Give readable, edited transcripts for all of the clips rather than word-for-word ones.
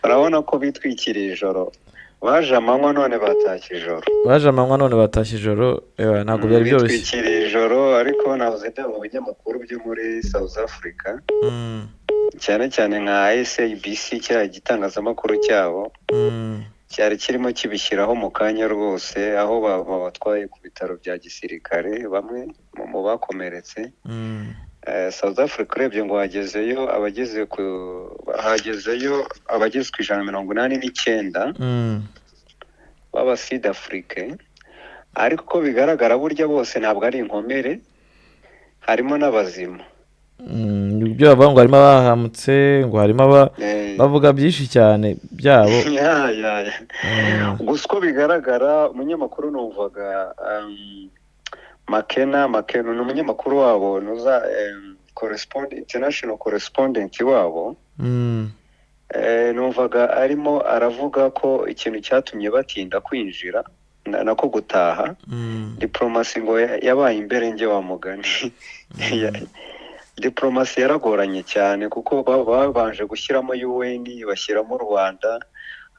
Urabona ko bitwikiriye ijoro, baje amanywa none batashye ijoro. Baje amanywa none batashye ijoro. Ntabwo byari byoroshye. Bitwikiriye ijoro, ariko nahoze ndeba mu binyamakuru byo muri South Africa, cyane cyane nka SABC, cya gitangazamakuru cyabo, cyari kirimo kibishyiraho mu kanya rwose, aho babatwaye ku bitaro bya gisirikare bamwe mu bakomeretse. South Africa urebye ngo hagezeyo abageze ku hagezeyo abageze ku 189 b'aba Sud Afrique, ariko uko bigaragara burya bose ntabwo ari inkomere, harimo n'abazima. Ibyo bavuga ngo harimo abahamutse, ngo harimo aba bavuga byinshi cyane byabo. Ya. Gusa uko bigaragara, umunyamakuru numvaga, Makena ni umunyamakuru wabo, nuza international correspondent wabo. Numvaga arimo aravuga ko ikintu cyatumye batinda kwinjira nako gutaha, diplomasi ngo yabaye imberenge wa mugani. Diplomasi yaragoranye cyane kuko babanje gushyiramo UN, bashyiramo u Rwanda,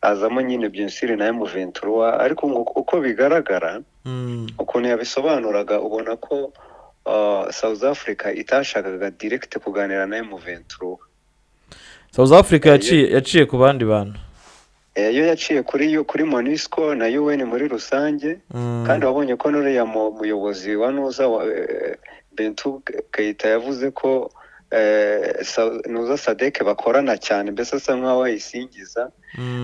hazamo nyine bien sûr na M23, ariko ngo uko bigaragara, ukuntu yabisobanuraga, ubona ko South Africa itashakaga direct kuganira na M23. South Africa yaciye ku bandi bantu. Yo yaciye kuri MONUSCO na UN muri rusange. Kandi wabonye ko n'uriya muyobozi wa nuza wa Bintou Keita yavuze ko nuza SADC bakorana cyane, mbese asa nkaho ayisingiza.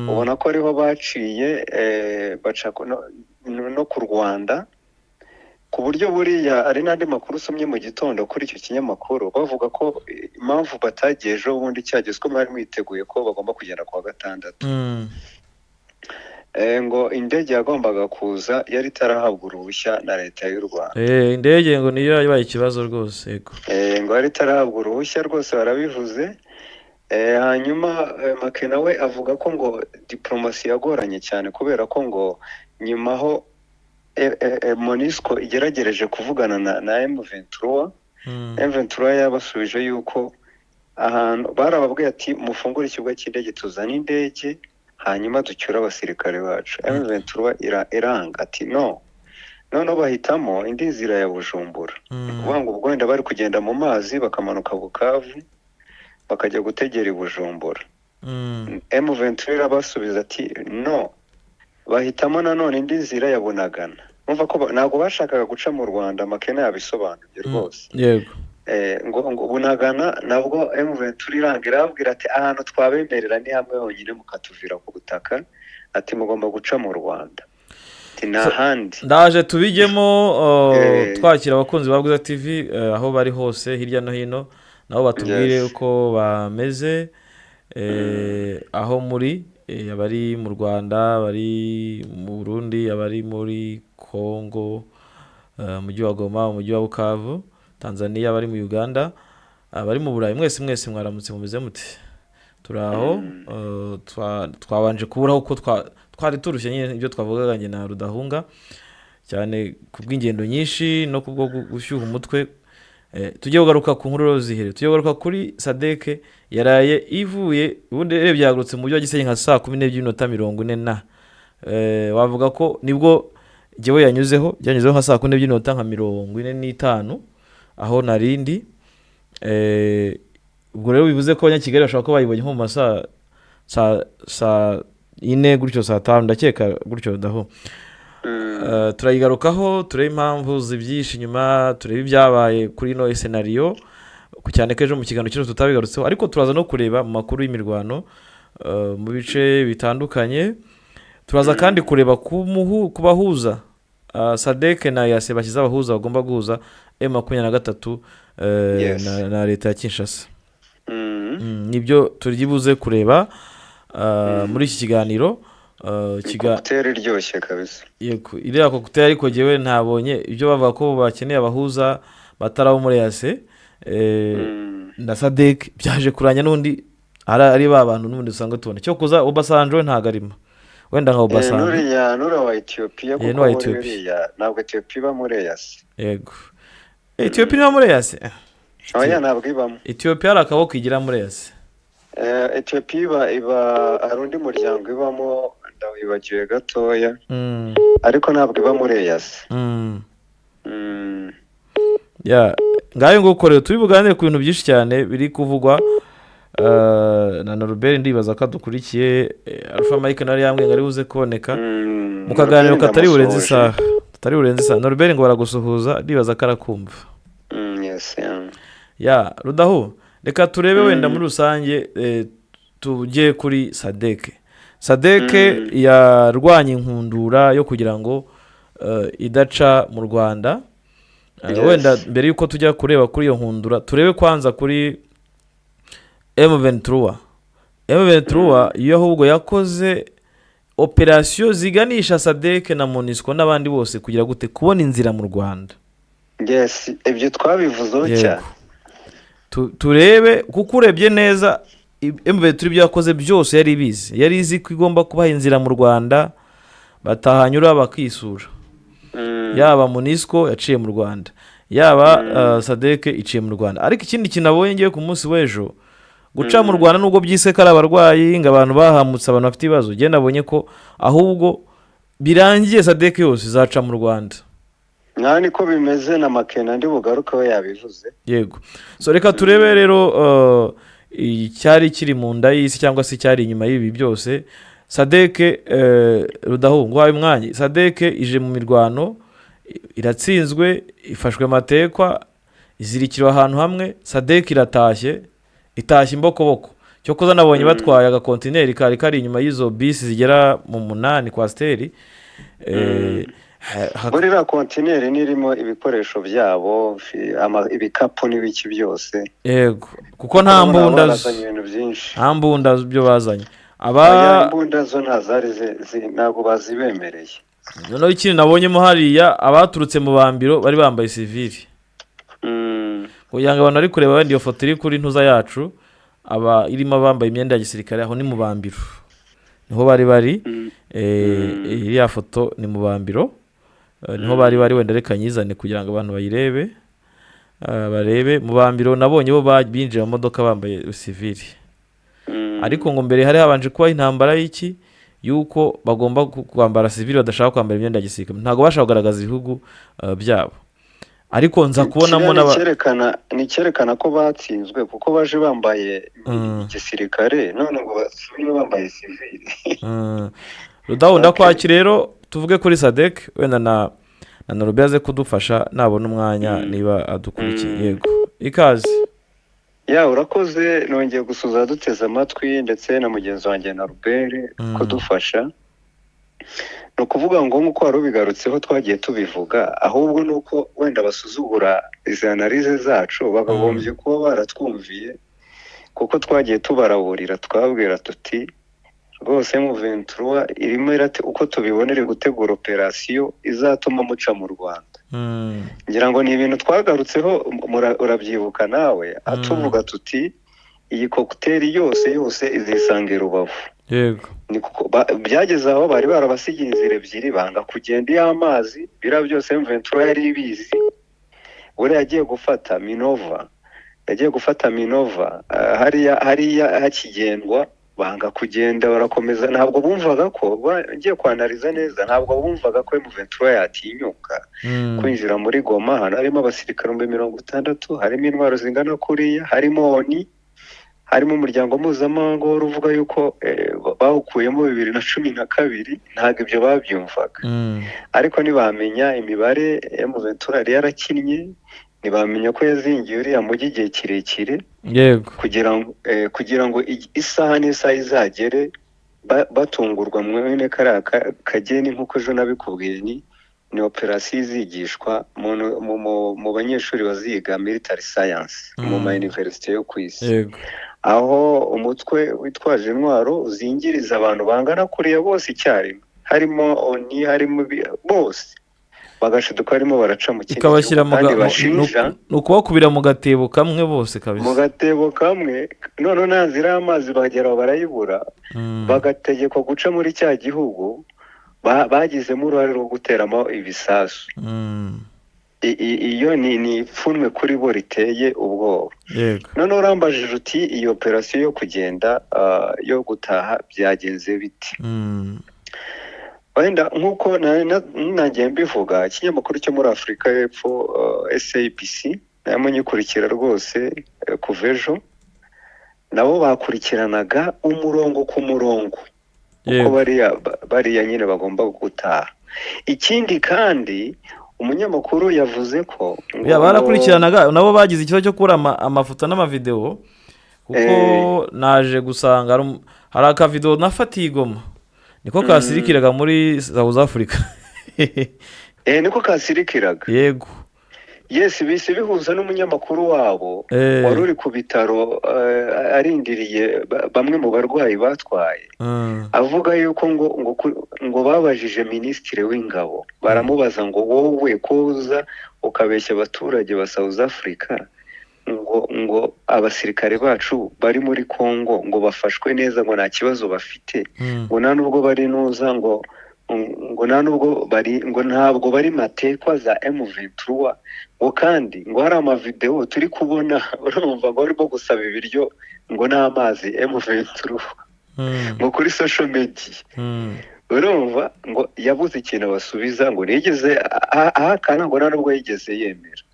Ubona ko ariho baciye, baca no ku Rwanda, ku buryo buriya ari n'andi makuru usomye mu gitondo kuri icyo kinyamakuru, bavuga ko impamvu batagiye ejo bundi cyageze ko mwari mwiteguye ko bagomba kugenda kuwa gatandatu, ngo indege yagombaga kuza yari itarahabwa uruhushya na leta y'u Rwanda. Indege ngo niyo yabaye ikibazo rwose, yego. Ngo yari itarahabwa uruhushya rwose, barabivuze. Hanyuma Makena we avuga ko ngo diplomasi yagoranye cyane kubera ko ngo nyuma aho MONUSCO igeragereje kuvugana na M23, M23 yabasubije yuko ahantu barababwiye ati: "Mufungure ikibuga cy'indege, tuzane indege, hanyuma ducyure abasirikare bacu." M23 iranga ati: "No." Noneho bahitamo indi nzira ya Bujumbura. Ni ukuvuga ngo ubwo wenda bari kugenda mu mazi, bakamanuka Bukavu, bakajya gutegera i Bujumbura. M23 irabasubiza ati: "No." Bahitamo nanone indi nzira ya Bunagana. Urumva ko ntabwo bashakaga guca mu Rwanda, Makena yabisobanuye rwose. Ngo Bunagana nabwo M23 iranga, irababwira ati: "Ahantu twabemerera ni hamwe honyine, mukatuvira ku butaka." Ati: "Mugomba guca mu Rwanda." Ati: "Nta So, handi." Ndaje tubijyemo, twakira abakunzi ba Bwiza TV, aho bari hose hirya no hino, nabo batubwire uko bameze, aho muri, abari mu Rwanda, abari mu Burundi, abari muri Congo, umujyi wa Goma, umujyi wa Bukavu, Tanzania, abari mu Uganda, abari mu Burayi, mwese mwese mwaramutse, mumeze mute? Turi aho. Twabanje kuburaho uko twari turushye nyine, ibyo twavugaga njye na Rudahunga cyane, ku bw'ingendo nyinshi no kubwo gushyuha umutwe. Tujye kugaruka ku nkuru zihere, tujye kugaruka kuri SADC yaraye ivuye. Ubundi urebye yahagurutse mu mujyi wa Gisenyi nka saa 12 n'iminota 40 na wavuga ko nibwo jyewe yanyuzeho, byanyuzeho nka saa 12 n'iminota nka 45 aho narindi. Ubwo rero bivuze ko Abanyakigali bashobora kuba bayibonye nko mu masaa saa 4 gutyo, saa 5 ndakeka gutyo daho. Turayigarukaho, turebe impamvu zibyishe inyuma, turebe ibyabaye kuri ino scenario, cyane ko ejo mu kiganiro cy'ejo tutabigarutseho, ariko turaza no kureba mu makuru y'imirwano mu bice bitandukanye. Turaza kandi kureba ku bahuza, SADC na EAC bashyize abahuza bagomba guhuza M23 na leta ya Kinshasa. Nibyo turi buze kureba muri iki kiganiro. Cocktail iryoshye kabisa. Yego, iriya cocktail, ariko jyewe ntabonye ibyo bavuga ko bakeneye abahuza batari abo muri EAC na SADC. Byaje kuranya n'undi ari ba bantu n'ubundi usanga tubona cyo kuza. Obasanjo we ntabwo arimo, wenda nka Obasanjo. Nuriya wa Etiyopiya, kuko n'uwa muri Ethiopia. uriya ntabwo Etiyopiya iba muri EAC. Yego, Etiyopiya iba muri EAC. Oya, ntabwo ibamo. Etiyopiya hari akaboko igira muri EAC. Ethiopia iba hari undi muryango ibamo, ndawibagiwe gatoya, ariko ntabwo iba muri EAC. Ya, ngayo nguko rero turi buganire ku bintu byinshi cyane biri kuvugwa na Norbert, ndibaza ko adukurikiye. Alpha Mike nawe yambwiye ngo ari buze kuboneka mu kaganiro Norbert katari burenze ndamusuhuje. isaha, tutari burenze isaha. Norbert ngo baragusuhuza, ndibaza ko arakumva. Yes, yeah. Ya Rudahu, reka turebe wenda muri rusange, tujye kuri SADC. SADC yarwanya inkundura yo kugira ngo idaca mu Rwanda. Wenda mbere y'uko tujya kureba kuri iyo nkundura, turebe kwanza kuri M23. M23 iyo ahubwo yakoze operasiyo ziganisha SADC na MONUSCO n'abandi bose kugira gute? Kubona inzira mu Rwanda. Yes, ibyo twabivuzeho cyane. Turebe kuko urebye neza M23 ibyo yakoze byose yari ibizi, yari izi ko igomba kubaha inzira mu Rwanda, batahanyura bakisura. Yaba MONUSCO yaciye mu Rwanda, yaba SADC iciye mu Rwanda. Ariko ikindi kintu nabonye ngiye ku munsi w'ejo, guca mu Rwanda nubwo byise ko ari abarwayi, ngo abantu bahamutse, abantu bafite ibibazo, njye nabonye ko ahubwo birangiye SADC yose izaca mu Rwanda. Nka niko bimeze, na Makena ndi bugarukeho yabivuze. Yego, so reka turebe rero icyari kiri mu nda y'isi cyangwa se icyari inyuma y'ibi byose. SADC, Rudahu, nguhaye umwanya. SADC ije mu mirwano, iratsinzwe, ifashwe matekwa, izirikirwa ahantu hamwe. SADC iratashye, itashye imbokoboko. Cyokoza nabonye batwaye agakontineri kari kari inyuma y'izo bisi zigera mu 8, coaster. Muri iriya kontineri nirimo ibikoresho byabo, ibikapu n'ibiki byose. Yego, kuko nta Urabona mbunda barazanye ibintu byinshi. Nta mbunda byo bazanye aba. Oya, imbunda zo nta zari ntabwo bazibemereye. Noneho ikindi nabonyemo hariya, abaturutse mu bambiro bari bambaye sivili, kugira ngo abantu bari kureba wenda iyo foto iri kuri ntuza yacu, aba irimo abambaye imyenda ya gisirikare, aho ni mu bambiro niho bari bari. Iriya foto ni mu bambiro, niho bari bari. Wenda reka nyizane kugira ngo abantu bayirebe, barebe mu bambiro. Nabonye bo binjiye mu modoka bambaye sivili, ariko ngo mbere hari habanje kubaho intambara y'iki, y'uko bagomba kwambara sivili, badashaka kwambara imyenda ya gisirikare, ntabwo bashaka kugaragaza ibihugu byabo. Ariko nza kubonamo Kiriya ni n'aba ni icyerekana ko batsinzwe, kuko baje bambaye igisirikare, none ngo basubire bambaye sivili. Rudahu, Okay. ndakwakira rero tuvuge kuri SADC, wenda na Norbert aze kudufasha nabona umwanya, niba adukurikiye. Yego, ikaze. Ya, urakoze. Nongeye gusuhuza duteze amatwi ndetse na mugenzi wanjye na Robert kudufasha. Ni ukuvuga ngo nk'uko wari ubigarutseho, twagiye tubivuga, ahubwo ni uko wenda basuzugura izi analyse zacu, bakagombye kuba baratwumviye, kuko twagiye tubaraburira, twabwira tuti rwose M23 irimo irate, uko tubibona iri gutegura operasiyo izatuma muca mu Rwanda. Ngira ngo ni ibintu twagarutseho, urabyibuka nawe, atuvuga tuti iyi cocktail yose yose izisanga i Rubavu. Ni kuko byageze aho bari barabasigiye inzira ebyiri, banga kugenda iy'amazi. Biriya byose M23 yari ibizi. Buriya yagiye gufata Minova, yagiye gufata Minova, hariya hakigendwa, banga kugenda, barakomeza. Ntabwo bumvaga ko ngiye kwanariza neza, ntabwo bumvaga ko M23 yatinyuka kwinjira muri Goma, hano harimo abasirikare 60,000, harimo intwaro zingana kuriya, harimo ONU, harimo umuryango mpuzamahanga wari uvuga yuko bawukuyemo 2012. Ntabwo ibyo babyumvaga. Ariko ntibamenya imibare M23 yari yarakinnye, ntibamenya ko yazingiye uriya mujyi igihe kirekire, kugira ngo isaha n'isaha izagere batungurwa mwene kariya kageni. Nk'uko ejo nabikubwiye, ni operasiyo izigishwa mu banyeshuri baziga military science mu ma université yo ku isi, aho umutwe witwaje intwaro uzingiriza abantu bangana kuriya bose icyarimwe, harimo ONU, harimo bose, bagashiduka barimo baraca mu kindi ikabashyira gihugu mu kandi bashinja ni ukubakubira mu gatebo kamwe bose mu kabisa. gatebo kamwe. Noneho nta nzira y'amazi, bagera barayibura, bagategekwa guca muri cya gihugu bagizemo uruhare rwo guteramo ibisasu. Iyo ni ipfunwe kuri bo riteye ubwoba. Noneho urambajije uti iyi operasiyo yo kugenda, yo gutaha, byagenze biti? Wenda nk'uko nagiye mbivuga, ikinyamakuru cyo muri Afurika y'Epfo, SABC, narimo nyikurikira rwose kuva ejo, nabo bakurikiranaga umurongo ku murongo uko bariya nyine bagomba gutaha. Ikindi kandi, umunyamakuru yavuze ko ngo Ya, barakurikiranaga nabo, bagize ikibazo cyo kubura amafoto n'amavidewo, kuko naje gusanga hari akavidewo nafatiye i Goma, niko kasirikiraga muri South Africa. Niko kasirikiraga. Yego. Yes, bise bihuza n'umunyamakuru wabo wari uri ku bitaro, arindiriye bamwe mu barwayi batwaye, avuga yuko ngo babajije minisitiri w'ingabo, baramubaza ngo wowe kuza ukabeshya abaturage ba South Africa ngo abasirikare bacu bari muri Congo ngo bafashwe neza, ngo nta kibazo bafite, ngo nta nubwo bari nuza, ngo nta nubwo bari, ngo ntabwo bari matekwa za M23, ngo kandi ngo hari amavidewo turi kubona, urumva, ngo barimo gusaba ibiryo ngo n'amazi M23 ngo kuri social media. Urumva ngo yabuze ikintu basubiza, ngo ntiyigeze ahakana, ngo nta nubwo yigeze yemera.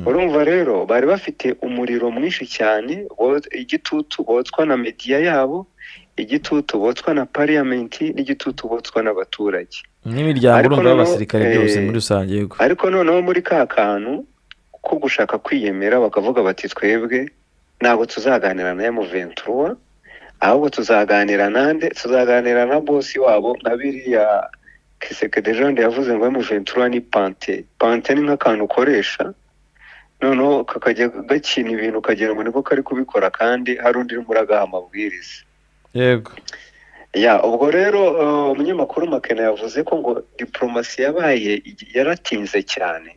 Urumva rero bari bafite umuriro mwinshi cyane, igitutu botswa na media yabo, igitutu botswa na parliament, n'igitutu botswa n'abaturage. N'imiryango, Ariko urumva, noneho, y'abasirikare byose muri rusange, yego. Ariko noneho muri ka kantu ko gushaka kwiyemera, bakavuga bati twebwe ntabwo tuzaganira na M23, ahubwo tuzaganira nande? Tuzaganira na bosi wabo. Nka biriya Tshisekedi Jean yavuze ngo M23 ni pantin. Pantin ni nk'akantu ukoresha, noneho kakajya gakina ibintu ukagira ngo niko kari kubikora, kandi hari undi urimo uragaha amabwiriza. Ya, ubwo rero umunyamakuru Makena yavuze ko ngo diplomasi yabaye yaratinze cyane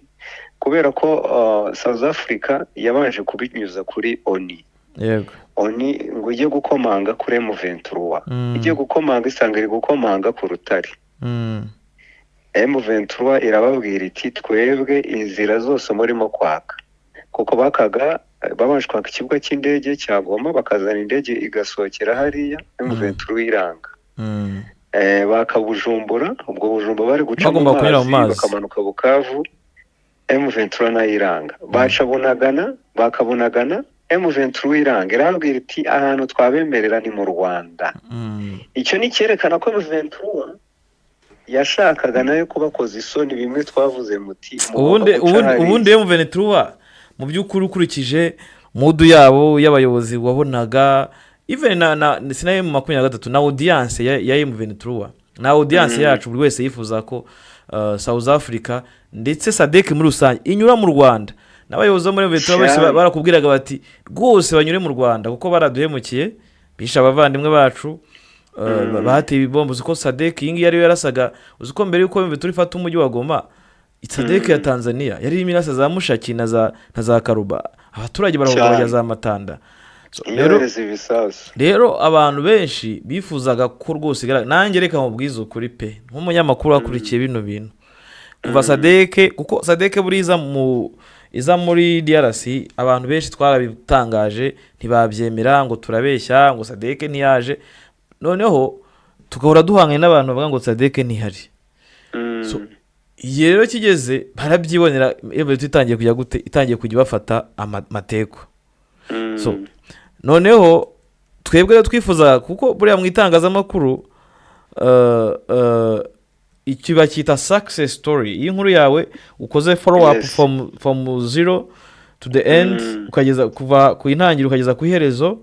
kubera ko South Africa yabanje kubinyuza kuri ONU. ONU ngo ijye gukomanga kuri M23, ijye gukomanga isanga iri gukomanga ku rutare. M23 irababwira iti twebwe inzira zose murimo kwaka, kuko bakaga babanje kwaka ikibuga cy'indege cya Goma, bakazana indege igasohokera hariya, M23 iranga. Baka Bujumbura, ubwo Bujumbura bari guca mu Bagomba kunyura mu mazi, mazi. bakamanuka Bukavu, M23 nayo iranga. Baca Bunagana, bakabunagana, M23 iranga, irababwira iti ahantu twabemerera ni mu Rwanda. Icyo ni icyerekana ko M23 yashakaga nayo kubakoza isoni, bimwe twavuze muti mugomba Ubundi guca ubundi hariya. Ubundi M23 mu by'ukuri, ukurikije mood yabo y'abayobozi wabonaga, even na sina M23 na audience ya M23 na audience yacu, buri wese yifuza ko South Africa ndetse SADC muri rusange inyura mu Rwanda. N'abayobozi bo muri M23 bose barakubwiraga bati rwose banyure mu Rwanda, kuko baraduhemukiye, bishe abavandimwe bacu, bateye ibibombo. Uzi ko SADC iyi ngiyi ariyo yarasaga? Uzi ko mbere y'uko M23 ifata umujyi wa Goma, SADC ya Tanzania yari irimo irasa za Mushaki na za Karuba, abaturage barahunga bajya za Matanda. So, rero Yohereza ibisasu. Rero abantu benshi bifuzaga ko rwose nanjye reka mubwize ukuri pe, nk'umunyamakuru wakurikiye bino bintu kuva SADC, kuko SADC buriya iza muri DRC, abantu benshi twarabitangaje ntibabyemera, ngo turabeshya, ngo SADC ntiyaje. Noneho tugahora duhanganye n'abantu bavuga ngo SADC ntihari. So, igihe rero kigeze barabyibonera, iyo itangiye kujya gute, itangiye kujya ibafata amatekwa. So noneho twebwe rero twifuza, kuko buriya mu itangazamakuru iki bacyita success story, iyo inkuru yawe ukoze follow up from zero to the end, ukageza kuva ku intangiriro ukageza ku iherezo,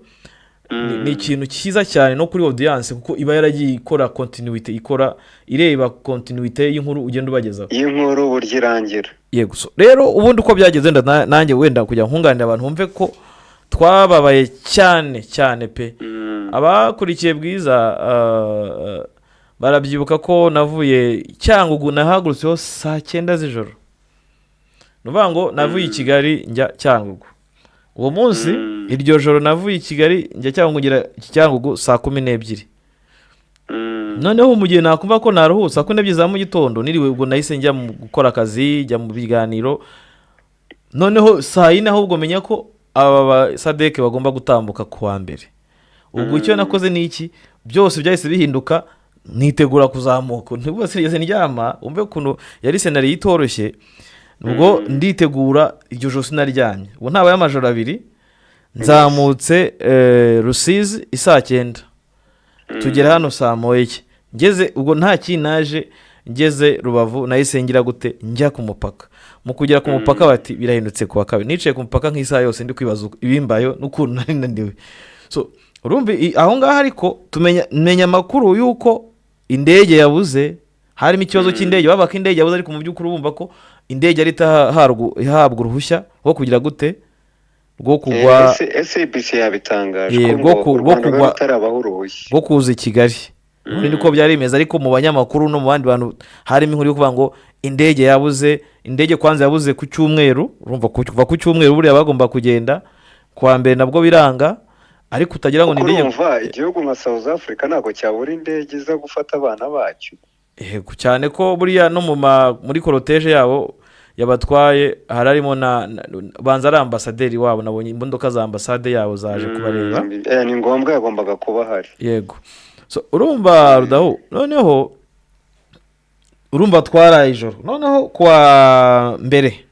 ni ikintu cyiza cyane no kuri audience, kuko iba yaragiye ikora continuity, ikora ireba continuity y'inkuru ugenda ubagezaho. Y'inkuru uburyo irangira. Yego. So rero ubundi uko byageze, wenda nanjye wenda kugira ngo nkunganire abantu bumve ko twababaye cyane cyane pe. Abakurikiye Bwiza barabyibuka ko navuye Cyangugu, nahagurutseho saa 9 z'ijoro. Ni ukuvuga ngo navuye i Kigali njya Cyangugu uwo munsi. Iryo joro navuye i Kigali njya Cyangugu, ngera Cyangugu saa 12. Noneho mu gihe nakumva ko naruhutse saa 12 za mu gitondo niriwe, ubwo nahise njya mu gukora akazi, njya mu biganiro. Noneho saa 4 ahubwo menya ko aba ba SADC bagomba gutambuka ku wa mbere. Ubwo icyo nakoze ni iki? Byose byahise bihinduka, nitegura kuzamuka. Ntibwo sinigeze ndyama. Umve ukuntu yari scenario itoroshye. Ubwo nditegura, iryo joro sinaryamye. Ubwo ntabaye amajoro 2. Nzamutse Rusizi isaa 9, tugera hano saa 1. Ngeze ubwo nta kintu naje, ngeze Rubavu nahise ngira gute? Njya ku mupaka. Mu kugera ku mupaka bati birahindutse ku wa kabiri. Nicaye ku mupaka nk'isaha yose, ndi kwibaza ibimbayeho n'ukuntu nari naniwe. So urumva aho ngaho, ariko tumenya, menya amakuru y'uko indege yabuze, harimo ikibazo cy'indege. Bavuga ko indege yabuze, ariko mu by'ukuri bumva ko indege yari ihabwa uruhushya rwo kugira gute, rwo kugwa. SABC yabitangaje ko ngo u rwo Rwanda rwari kugwa rutarabaho uruhushya rwo kuza i Kigali. Ubundi niko byari bimeze, ariko mu banyamakuru no mu bandi bantu harimo inkuru yo kuvuga ngo indege yabuze. Indege kwanza yabuze ku cyumweru. Urumva kuva ku cyumweru buriya bagomba kugenda ku wa mbere, nabwo biranga. Ariko utagira ngo ni Kuko indege. urumva igihugu nka South Africa ntabwo cyabura indege iza gufata abana bacyo. Yego, cyane ko buriya no muri cortège yabo yabatwaye harimo na banza ari ambasaderi wabo. Nabonye imodoka za ambasade yabo zaje kubareba. Ni ngombwa, yagombaga kuba ahari. Yego. So urumva Rudahu, noneho urumva twaraye ijoro. Noneho kuwa mbere,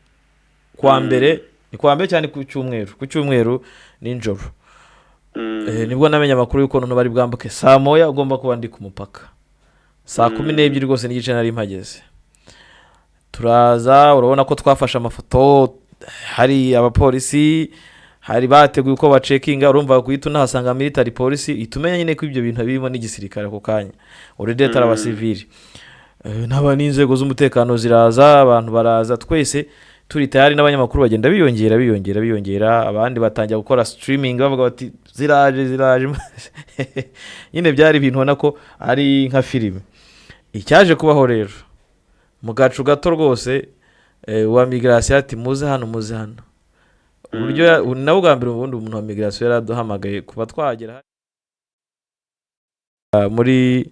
kuwa mbere, ni kuwa mbere cyane, ku cyumweru, ku cyumweru nijoro, nibwo namenye amakuru y'uko noneho bari bwambuke saa 1. Ugomba kuba ndi ku mupaka saa 12 rwose n'igice nari mpageze. Turaza, urabona ko twafashe amafoto, hari abapolisi, hari bateguye uko bacekinga. Urumva guhita unahasanga military police, ihita umenya nyine ko ibyo bintu birimo n'igisirikare ako kanya, already atari abasivili. N'aba n'inzego z'umutekano ziraza, abantu baraza, twese turi tayari, n'abanyamakuru bagenda biyongera, biyongera, biyongera. Abandi batangira gukora streaming bavuga bati ziraje, ziraje. Nyine byari ibintu ubona ko ari nka filime. Icyaje kubaho rero mu gacu gato rwose, uwa migration ati muze hano, muze hano. Uburyo nawe bwa mbere ubundi umuntu wa migration yaraduhamagaye kuva twagera kuri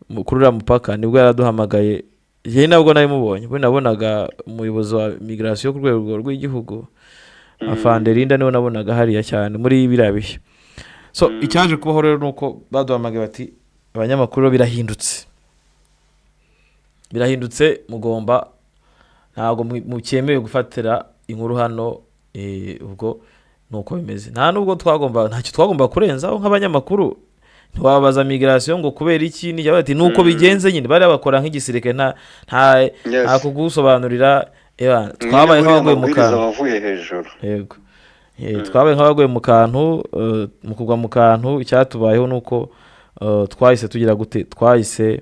uriya mupaka, nibwo yaraduhamagaye. Njyewe nabwo nabimubonye, ubundi nabonaga umuyobozi wa migration ku rwego rw'igihugu, afande Linda, niwe nabonaga hariya cyane muri biriya bihe. So icyaje kubaho rero ni uko baduhamagaye bati abanyamakuru, birahindutse, birahindutse, mugomba, ntabwo mucyemewe gufatira inkuru hano. Ubwo ni uko bimeze. Nta nubwo twagomba, ntacyo twagomba kurenzaho nk'abanyamakuru. Ntiwabaza migration ngo kubera iki nijya, bati ni uko bigenze nyine. Bariya bakora nk'igisirikare, nta nta kugusobanurira. Ewa, twabaye nk'abaguye mu Amabwiriza kantu. wavuye hejuru. Yego. Twabaye nk'abaguye mu kantu. Mu kugwa mu kantu, icyatubayeho ni uko twahise tugira gute? Twahise,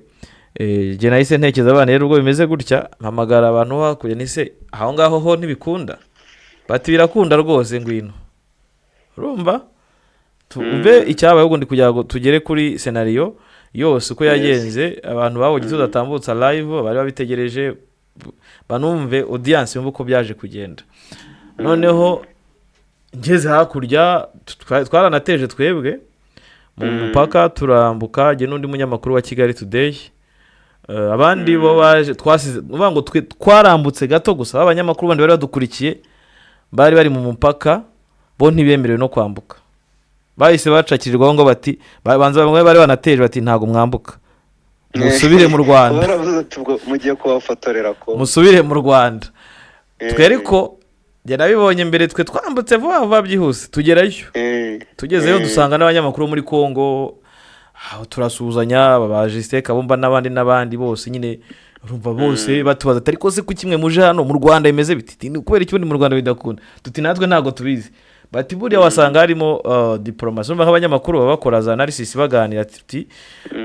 njye nahise ntekereza abana rero, ubwo bimeze gutya, mpamagara abantu bo hakurya nise aho ngaho ho ntibikunda? Bati birakunda rwose, ngwino. Urumva umve icyabaye ahubwo ndi kugira ngo tugere kuri scenario yose uko yagenze, abantu babonye tudatambutsa live bari babitegereje, banumve audience yumve uko byaje kugenda. Noneho ngeze hakurya, twaranateje twebwe mu mupaka, turambuka njye n'undi munyamakuru wa Kigali Today. Abandi bo baje twasize, ni ukuvuga ngo twe twarambutse gato gusa, abanyamakuru bandi bari badukurikiye bari bari mu mupaka, bo ntibemerewe no kwambuka. Bahise bacakirirwaho ngo bati banza bamwe bari banateje bati ntabwo mwambuka, musubire mu Rwanda. Baravuze ati ubwo mugiye kubafotorera ko Musubire mu Rwanda. Twe ariko njye nabibonye mbere, twe twambutse vuba vuba byihuse, tugerayo. Tugezeyo dusanga n'abanyamakuru bo muri Congo aho, turasuhuzanya, ba Justin Kabumba n'abandi n'abandi bose nyine. Urumva bose batubaza ati ariko se kuki mwe muje hano, mu Rwanda bimeze biti? Ni kubera iki ubundi mu Rwanda bidakunda? Tuti natwe ntabwo tubizi. Bati buriya wasanga harimo diplomasi. Urumva nk'abanyamakuru baba bakora za analysis, baganira ati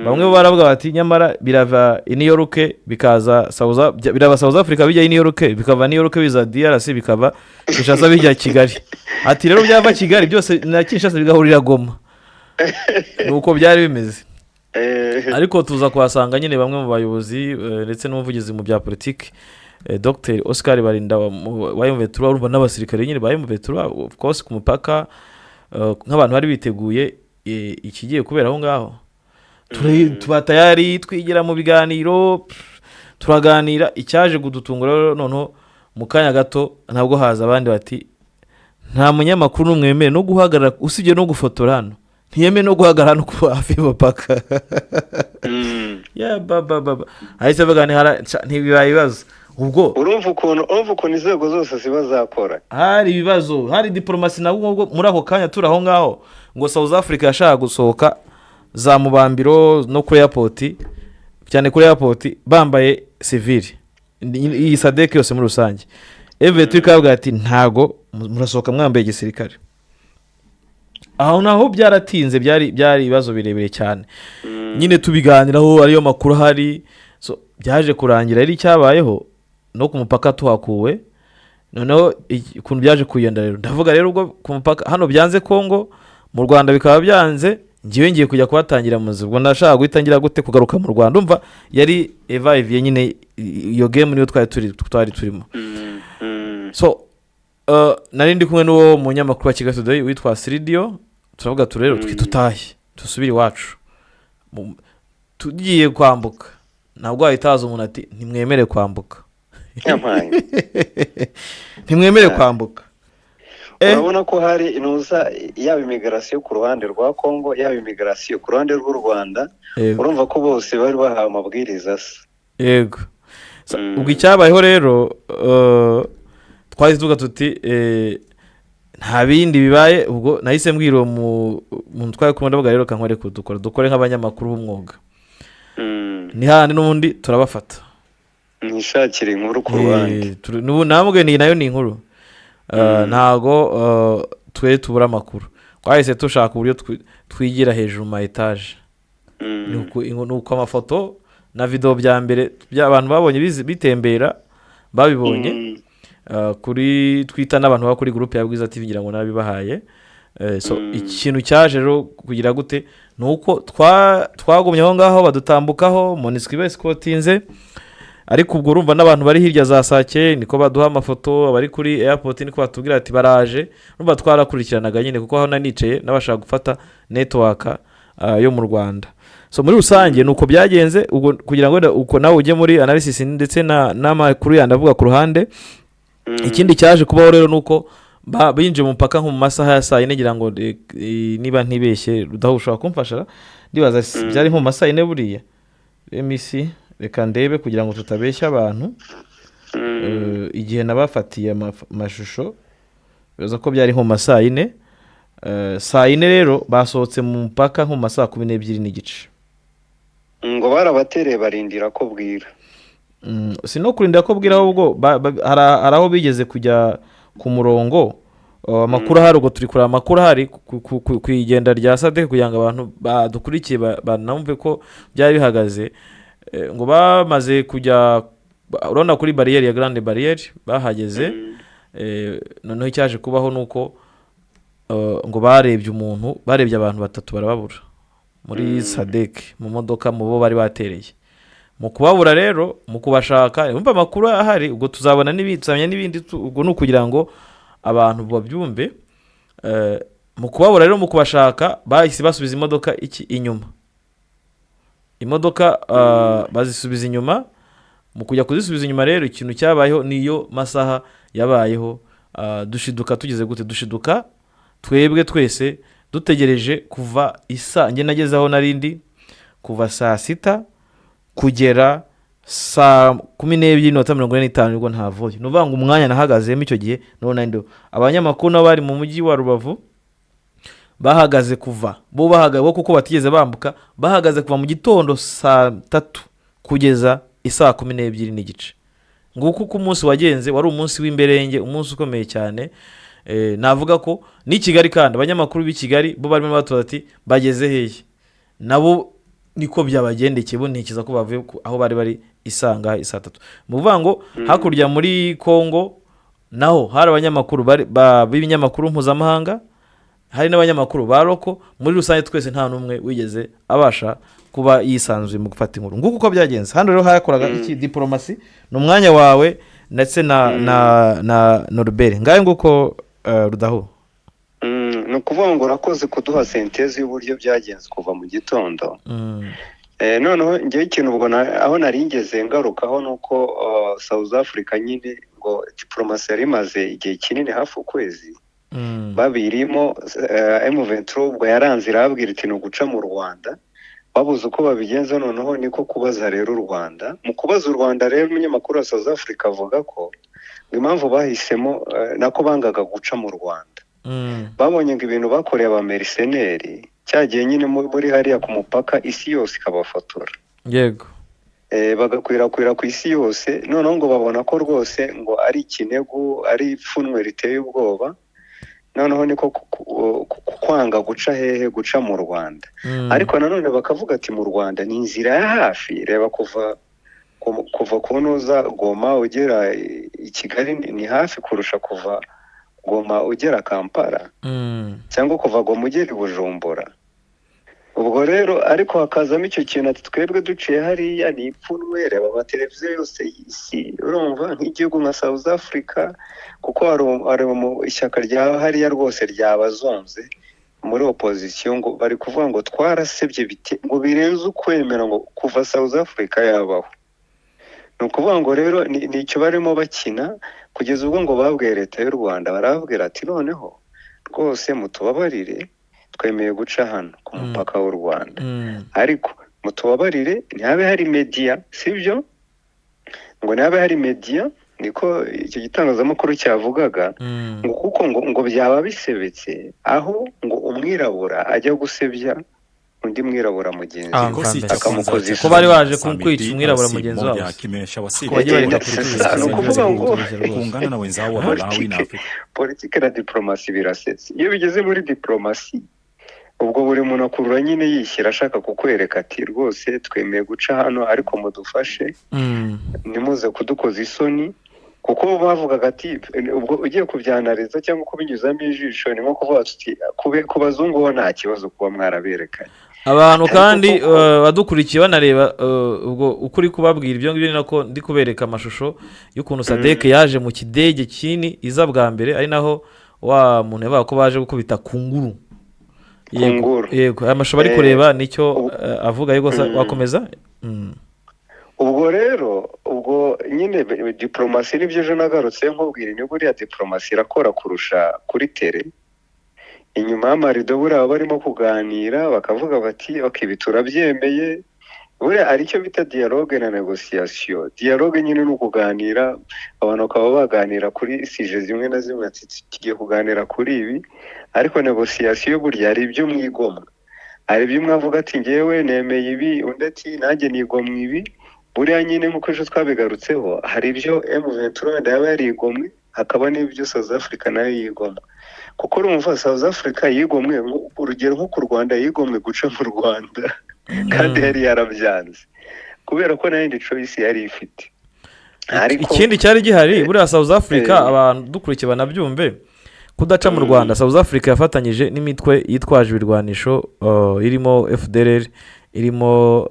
bamwe bo baravuga bati nyamara birava i New York bikaza South, birava South Africa bijya i New York, bikava New York biza DRC, bikava Kinshasa bijya Kigali. Ati rero byava Kigali byose na Kinshasa bigahurira Goma. Ni uko byari bimeze. Ariko tuza kuhasanga nyine bamwe mu bayobozi, ndetse n'umuvugizi mu bya politiki, Dr Oscar Barinda wa M23. Urumva n'abasirikare nyine ba M23 of course ku mupaka, nk'abantu bari biteguye ikigiye kubera aho ngaho. Tuba tayari, twigira mu biganiro, turaganira. Icyaje kudutungura rero, noneho mu kanya gato ntabwo haza abandi bati nta munyamakuru n'umwe wemerewe no guhagarara, usibye no gufotora hano, ntiyemewe no guhagarara hano kuba hafi y'umupaka. Ya ba ba ba, ahise avuga ntibibaye ibibazo ubwo. Urumva ukuntu inzego zose ziba zakora. Hari ibibazo, hari diporomasi nabwo ubwo muri ako kanya turi aho ngaho, ngo South Africa yashaka gusohoka za Mubambiro no kuri airport, cyane kuri airport bambaye sivili, iyi SADC yose muri rusange. Eve turi kubabwira ati ntago murasohoka mwambaye igisirikare. Aho naho byaratinze, byari ibibazo birebire cyane nyine tubiganiraho, ariyo makuru ahari. So, byaje kurangira ari icyabayeho no ku mupaka tuhakuwe. Noneho ukuntu byaje kugenda rero, ndavuga rero ubwo ku mupaka hano byanze, Kongo mu Rwanda bikaba byanze, ngewe ngiye kujya kuhatangira muzi. Ubwo nashaka guhita ngira gute? Kugaruka mu Rwanda. Umva, yari evayiviye nyine, iyo game niyo twari turimo. So nari ndi kumwe n'uwo munyamakuru wa Kigali Today witwa Siridiyo. Turavuga tu rero twe tutahe dusubire iwacu. Tugiye kwambuka ntabwo wahita haza umuntu ati ntimwemere kwambuka. Yampaye. Ntimwemere kwambuka. Urabona ko hari inuza, yaba immigration ku ruhande rwa Kongo, yaba immigration ku ruhande rw'u Rwanda. Urumva ko bose bari bahawe amabwiriza asa. Yego. Ubwo icyabayeho rero, twahise tuvuga tuti nta bindi bibaye. Ubwo nahise mbwira uwo muntu twari kumwe, ndavuga rero kankore dukora dukore nk'abanyamakuru b'umwuga. Ni hahandi n'ubundi turabafata. Mwishakire inkuru ku ruhande. N'ubu namubwiye ni nayo ni inkuru. Ntago twe tubura amakuru. Twahise dushaka uburyo twigira hejuru mu ma etaje. Ni uko amafoto na videwo bya mbere by'abantu babonye bitembera babibonye kuri twita n'abantu baba kuri groupe ya Bwiza TV, ngira ngo nabibahaye. So ikintu cyaje rero kugira gute ni uko twagumye aho ngaho badutambukaho, MONUSCO iba escortinze. Ariko ubwo urumva n'abantu bari hirya za Sake niko baduha amafoto, abari kuri airport niko batubwira ati baraje. Urumva twarakurikiranaga nyine, kuko aho nanicaye n'abashaka gufata network yo mu Rwanda. So muri rusange ni uko byagenze. Ubwo kugira ngo wenda uko nawe ujye muri analysis ndetse n'amakuru yandi avuga ku ruhande. Ikindi cyaje kubaho rero ni uko binjiye mu mupaka nko mu masaha ya saa 4, ngira ngo niba ntibeshye, Rudahu ushobora kumfasha, ndibaza byari nko mu masaha 4 buriya. Emisi, reka ndebe kugira ngo tutabeshya abantu. Igihe nabafatiye amashusho, bibaza ko byari nko mu masaha 4. Saa 4 rero basohotse mu mupaka nko mu masaha 12:30. Ngo barabatereye barindira ko bwira. Si no kurinda ko bwira, ahubwo hari aho bigeze kujya ku murongo. Amakuru ahari, ubwo turi kureba amakuru ahari ku igenda rya SADC kugira ngo abantu badukurikiye banumve ko byari bihagaze. Ngo bamaze kujya urabona kuri bariyeri ya Grande Barrière bahageze. Noneho icyaje kubaho ni uko ngo barebye umuntu, barebye abantu batatu barababura muri SADC mu modoka, mu bo bari batereye. Mu kubabura rero, mu kubashaka, wumva amakuru ahari, ubwo tuzabona n'ibindi, tuzamenya n'ibindi. Ubwo ni ukugira ngo abantu babyumve. Mu kubabura rero, mu kubashaka, bahise basubiza imodoka iki inyuma, imodoka bazisubiza inyuma. Mu kujya kuzisubiza inyuma rero, ikintu cyabayeho niyo masaha yabayeho, dushiduka tugeze gute? Dushiduka twebwe twese dutegereje kuva isa, njye nageze aho narindi kuva saa 6 kugera saa 12:45, nibwo ntavuye. Ni ukuvuga ngo umwanya nahagazemo icyo gihe niwo nari ndiho. Abanyamakuru nabo bari mu mujyi wa Rubavu bahagaze kuva, bo bahagaze bo kuko batigeze bambuka, bahagaze kuva mu gitondo saa 3 kugeza isaa 12:30. Nguko uko umunsi wagenze. Wari umunsi w'imberenge, umunsi ukomeye cyane. Navuga ko n'i Kigali kandi abanyamakuru b'i Kigali bo barimo batubaza ati bageze hehe? Nabo niko byabagendekeye. Bo ntekereza ko bavuye aho bari bari isanga isaa 3. Mu kuvuga ngo hakurya muri Kongo naho hari abanyamakuru b'ibinyamakuru mpuzamahanga, hari n'abanyamakuru ba local. Muri rusange twese nta n'umwe wigeze abasha kuba yisanzuye mu gufata inkuru. Nguko uko byagenze. Hano rero hakoraga iki? Diporomasi. Ni umwanya wawe ndetse na Norbert. Ngayo nguko, Rudahu. Ni ukuvuga ngo urakoze kuduha synthèse y'uburyo byagenze kuva mu gitondo. Noneho ngewe ikintu ubwo aho nari ngeze ngarukaho ni uko South Africa nyine ngo diplomasi yari imaze igihe kinini, hafi ukwezi babirimo. M23 ubwo yaranze, irababwira iti ni uguca mu Rwanda. Babuze uko babigenza, noneho niko kubaza rero u Rwanda. Mu kubaza u Rwanda rero, umunyamakuru wa South Africa avuga ko ngo impamvu bahisemo nako bangaga guca mu Rwanda, babonye ngo ibintu bakoreye abamercenaires cyagiye nyine muri hariya ku mupaka, isi yose ikabafotora, bagakwirakwira ku isi yose. Noneho ngo babona ko rwose ngo ari ikinegu, ari ipfunwe riteye ubwoba. Noneho niko kwanga guca hehe? Guca mu Rwanda. Ariko nanone bakavuga ati mu Rwanda ni inzira ya hafi, reba kuva ku ntuza Goma ugera i Kigali ni hafi kurusha kuva Goma ugera Kampala cyangwa kuva Goma ugera i Bujumbura. Ubwo rero ariko hakazamo icyo kintu ati twebwe duciye hariya ni ipfunwe, reba amateleviziyo yose y'isi. Urumva nk'igihugu nka South Africa, kuko hari mu ishyaka rya hariya rwose ryabazonze muri opposition, ngo bari kuvuga ngo twarasebye ngo birenze ukwemera, ngo kuva South Africa yabaho. Ni ukuvuga ngo rero ni icyo barimo bakina, kugeza ubwo ngo babwiye leta y'u Rwanda, barababwira ati noneho rwose mutubabarire, twemeye guca hano ku mupaka w'u Rwanda, ariko mutubabarire ntihabe hari media, sibyo? Ngo ntihabe hari media, niko icyo gitangazamakuru cyavugaga, ngo kuko ngo byaba bisebetse aho ngo umwirabura ajya gusebya undi mwirabura mugenzi we, Kikosi cha akamukoza kwanza isoni. Ko bari baje Samedi kwica umwirabura DRC mugenzi wabo moja se. kimeshawasili Ko bagiye bareka Ni kutubeshya ukuvuga ngo kutubeshya rwose. kuungana na wenzao wa Malawi na politike Afrika. Politike na diplomasi birasetse. Iyo bigeze muri diplomasi, ubwo buri muntu akurura nyine yishyira, ashaka kukwereka ati rwose twemeye guca hano, ariko mudufashe, ntimuze kudukoza isoni. Kuko bavugaga ati ubwo ugiye kubyanariza cyangwa kubinyuzamo ijisho, ni nko kuvuga tuti ku bazungu ho nta kibazo kuba mwaraberekanye. Abantu Ariko kandi koko badukurikiye banareba, ubwo ukuri kubabwira ibyo ngibyo ni nako ndi kubereka amashusho y'ukuntu SADC yaje mu kidege kinini iza bwa mbere, ari naho wa muntu yavuga ko baje gukubita kunguru. Yego. Kunguru. Yego, aya mashusho bari kureba nicyo avuga. Yego, wakomeza. Ubwo rero ubwo nyine diplomasi nibyo ejo nagarutse nkubwira, ni buriya diplomasi irakora kurusha kuri terrain. Inyuma y'amarido buriya baba barimo kuganira, bakavuga bati ok, ibi turabyemeye. Buriya hari icyo bita dialogue na négociation. Dialogue nyine ni ukuganira, abantu bakaba baganira kuri sujets zimwe na zimwe, ati tugiye kuganira kuri ibi. Ariko négociation burya hari ibyo mwigomwa, hari ibyo umwe avuga ati ngewe nemeye ibi, undi ati nanjye nigomwa ibi. Buriya nyine nk'uko ejo twabigarutseho, hari ibyo M23 wenda yaba yarigomwe, hakaba n'ibyo South Africa nayo yigomwa. Kuko urumva South Africa yigomwe, urugero nko ku Rwanda, yigomwe guca mu Rwanda kandi yari yarabyanze kubera ko nta yindi choice yari ifite. Ariko Ikindi cyari gihari, buriya South Africa, abantu dukurikiye banabyumve, kudaca mu Rwanda, South Africa yafatanyije n'imitwe yitwaje ibirwanisho irimo FDLR, irimo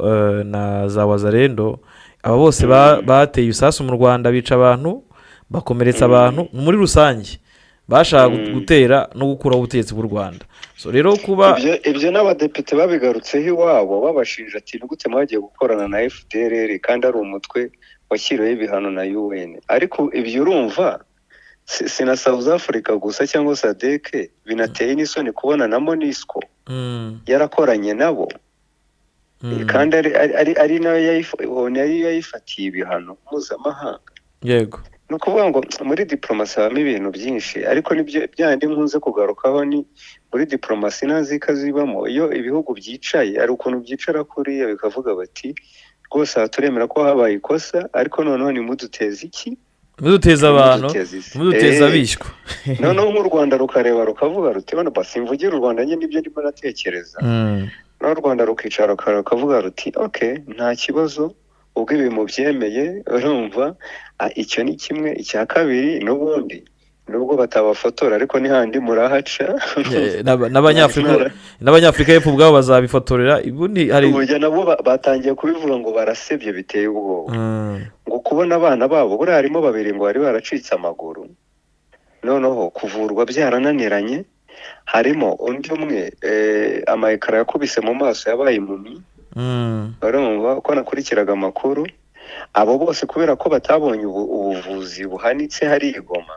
na za Wazalendo. Aba bose bateye ibisasu mu Rwanda, bica abantu, bakomeretsa abantu. Muri rusange bashaka gutera no gukuraho ubutegetsi bw'u Rwanda. So rero kuba Ibyo n'abadepite babigarutseho iwabo, babashinja ati ni gute mwagiye gukorana na FDLR kandi ari umutwe washyiriweho ibihano na UN? Ariko ibyo urumva si na South Africa gusa cyangwa SADC, binateye n'isoni kubona na MONUSCO yarakoranye nabo kandi ari nayo ONU yari yayifatiye ibihano mpuzamahanga. Ni ukuvuga ngo muri diplomasi habamo ibintu byinshi, ariko nibyo byandi nkunze kugarukaho, ni muri diplomasi nta nzika zibamo. Iyo ibihugu byicaye, hari ukuntu byicara kuriya bikavuga bati rwose aha turemera ko habaye ikosa, ariko noneho nimuduteze iki? Muduteza abantu. Nimuduteze isi. Muduteza abishywa. Noneho nk'u Rwanda rukareba rukavuga ruti bano simvugira u Rwanda njye, nibyo ndimo natekereza. Noneho u Rwanda rukicara rukavuga ruti ok, nta kibazo, ubwo ibi mubyemeye. Urumva icyo ni kimwe. Icya kabiri, n'ubundi nubwo batabafotora, ariko ni handi murahaca. N'abanyafurika y'Epfo ubwabo bazabifotorera. Ubundi hari Burya nabo batangiye kubivuga ngo barasebye biteye ubwoba, ngo kubona abana babo, buriya harimo babiri ngo bari baracitse amaguru, noneho kuvurwa byarananiranye. Harimo undi umwe ama éclats yakubise mu maso, yabaye impumyi. Urumva uko nakurikiraga amakuru, abo bose kubera ko batabonye ubuvuzi buhanitse hari i Goma,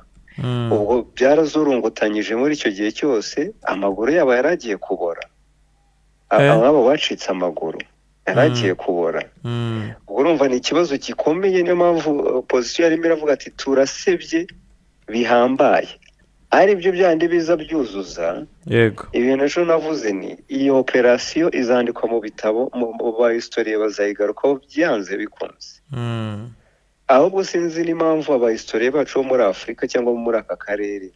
ubwo byarazurungutanyije muri icyo gihe cyose, amaguru yabo yari agiye kubora. Abo bacitse amaguru yari agiye kubora. Ubwo urumva ni ikibazo gikomeye. Niyo mpamvu opposition yarimo iravuga ati: "Turasebye bihambaye." Ari byo byandi biza byuzuza ibintu ejo navuze, ni iyi operasiyo izandikwa mu bitabo, mu ba historiens bazayigarukaho byanze bikunze. Ahubwo sinzi n'impamvu aba historiens bacu bo muri Afurika cyangwa bo muri aka karere,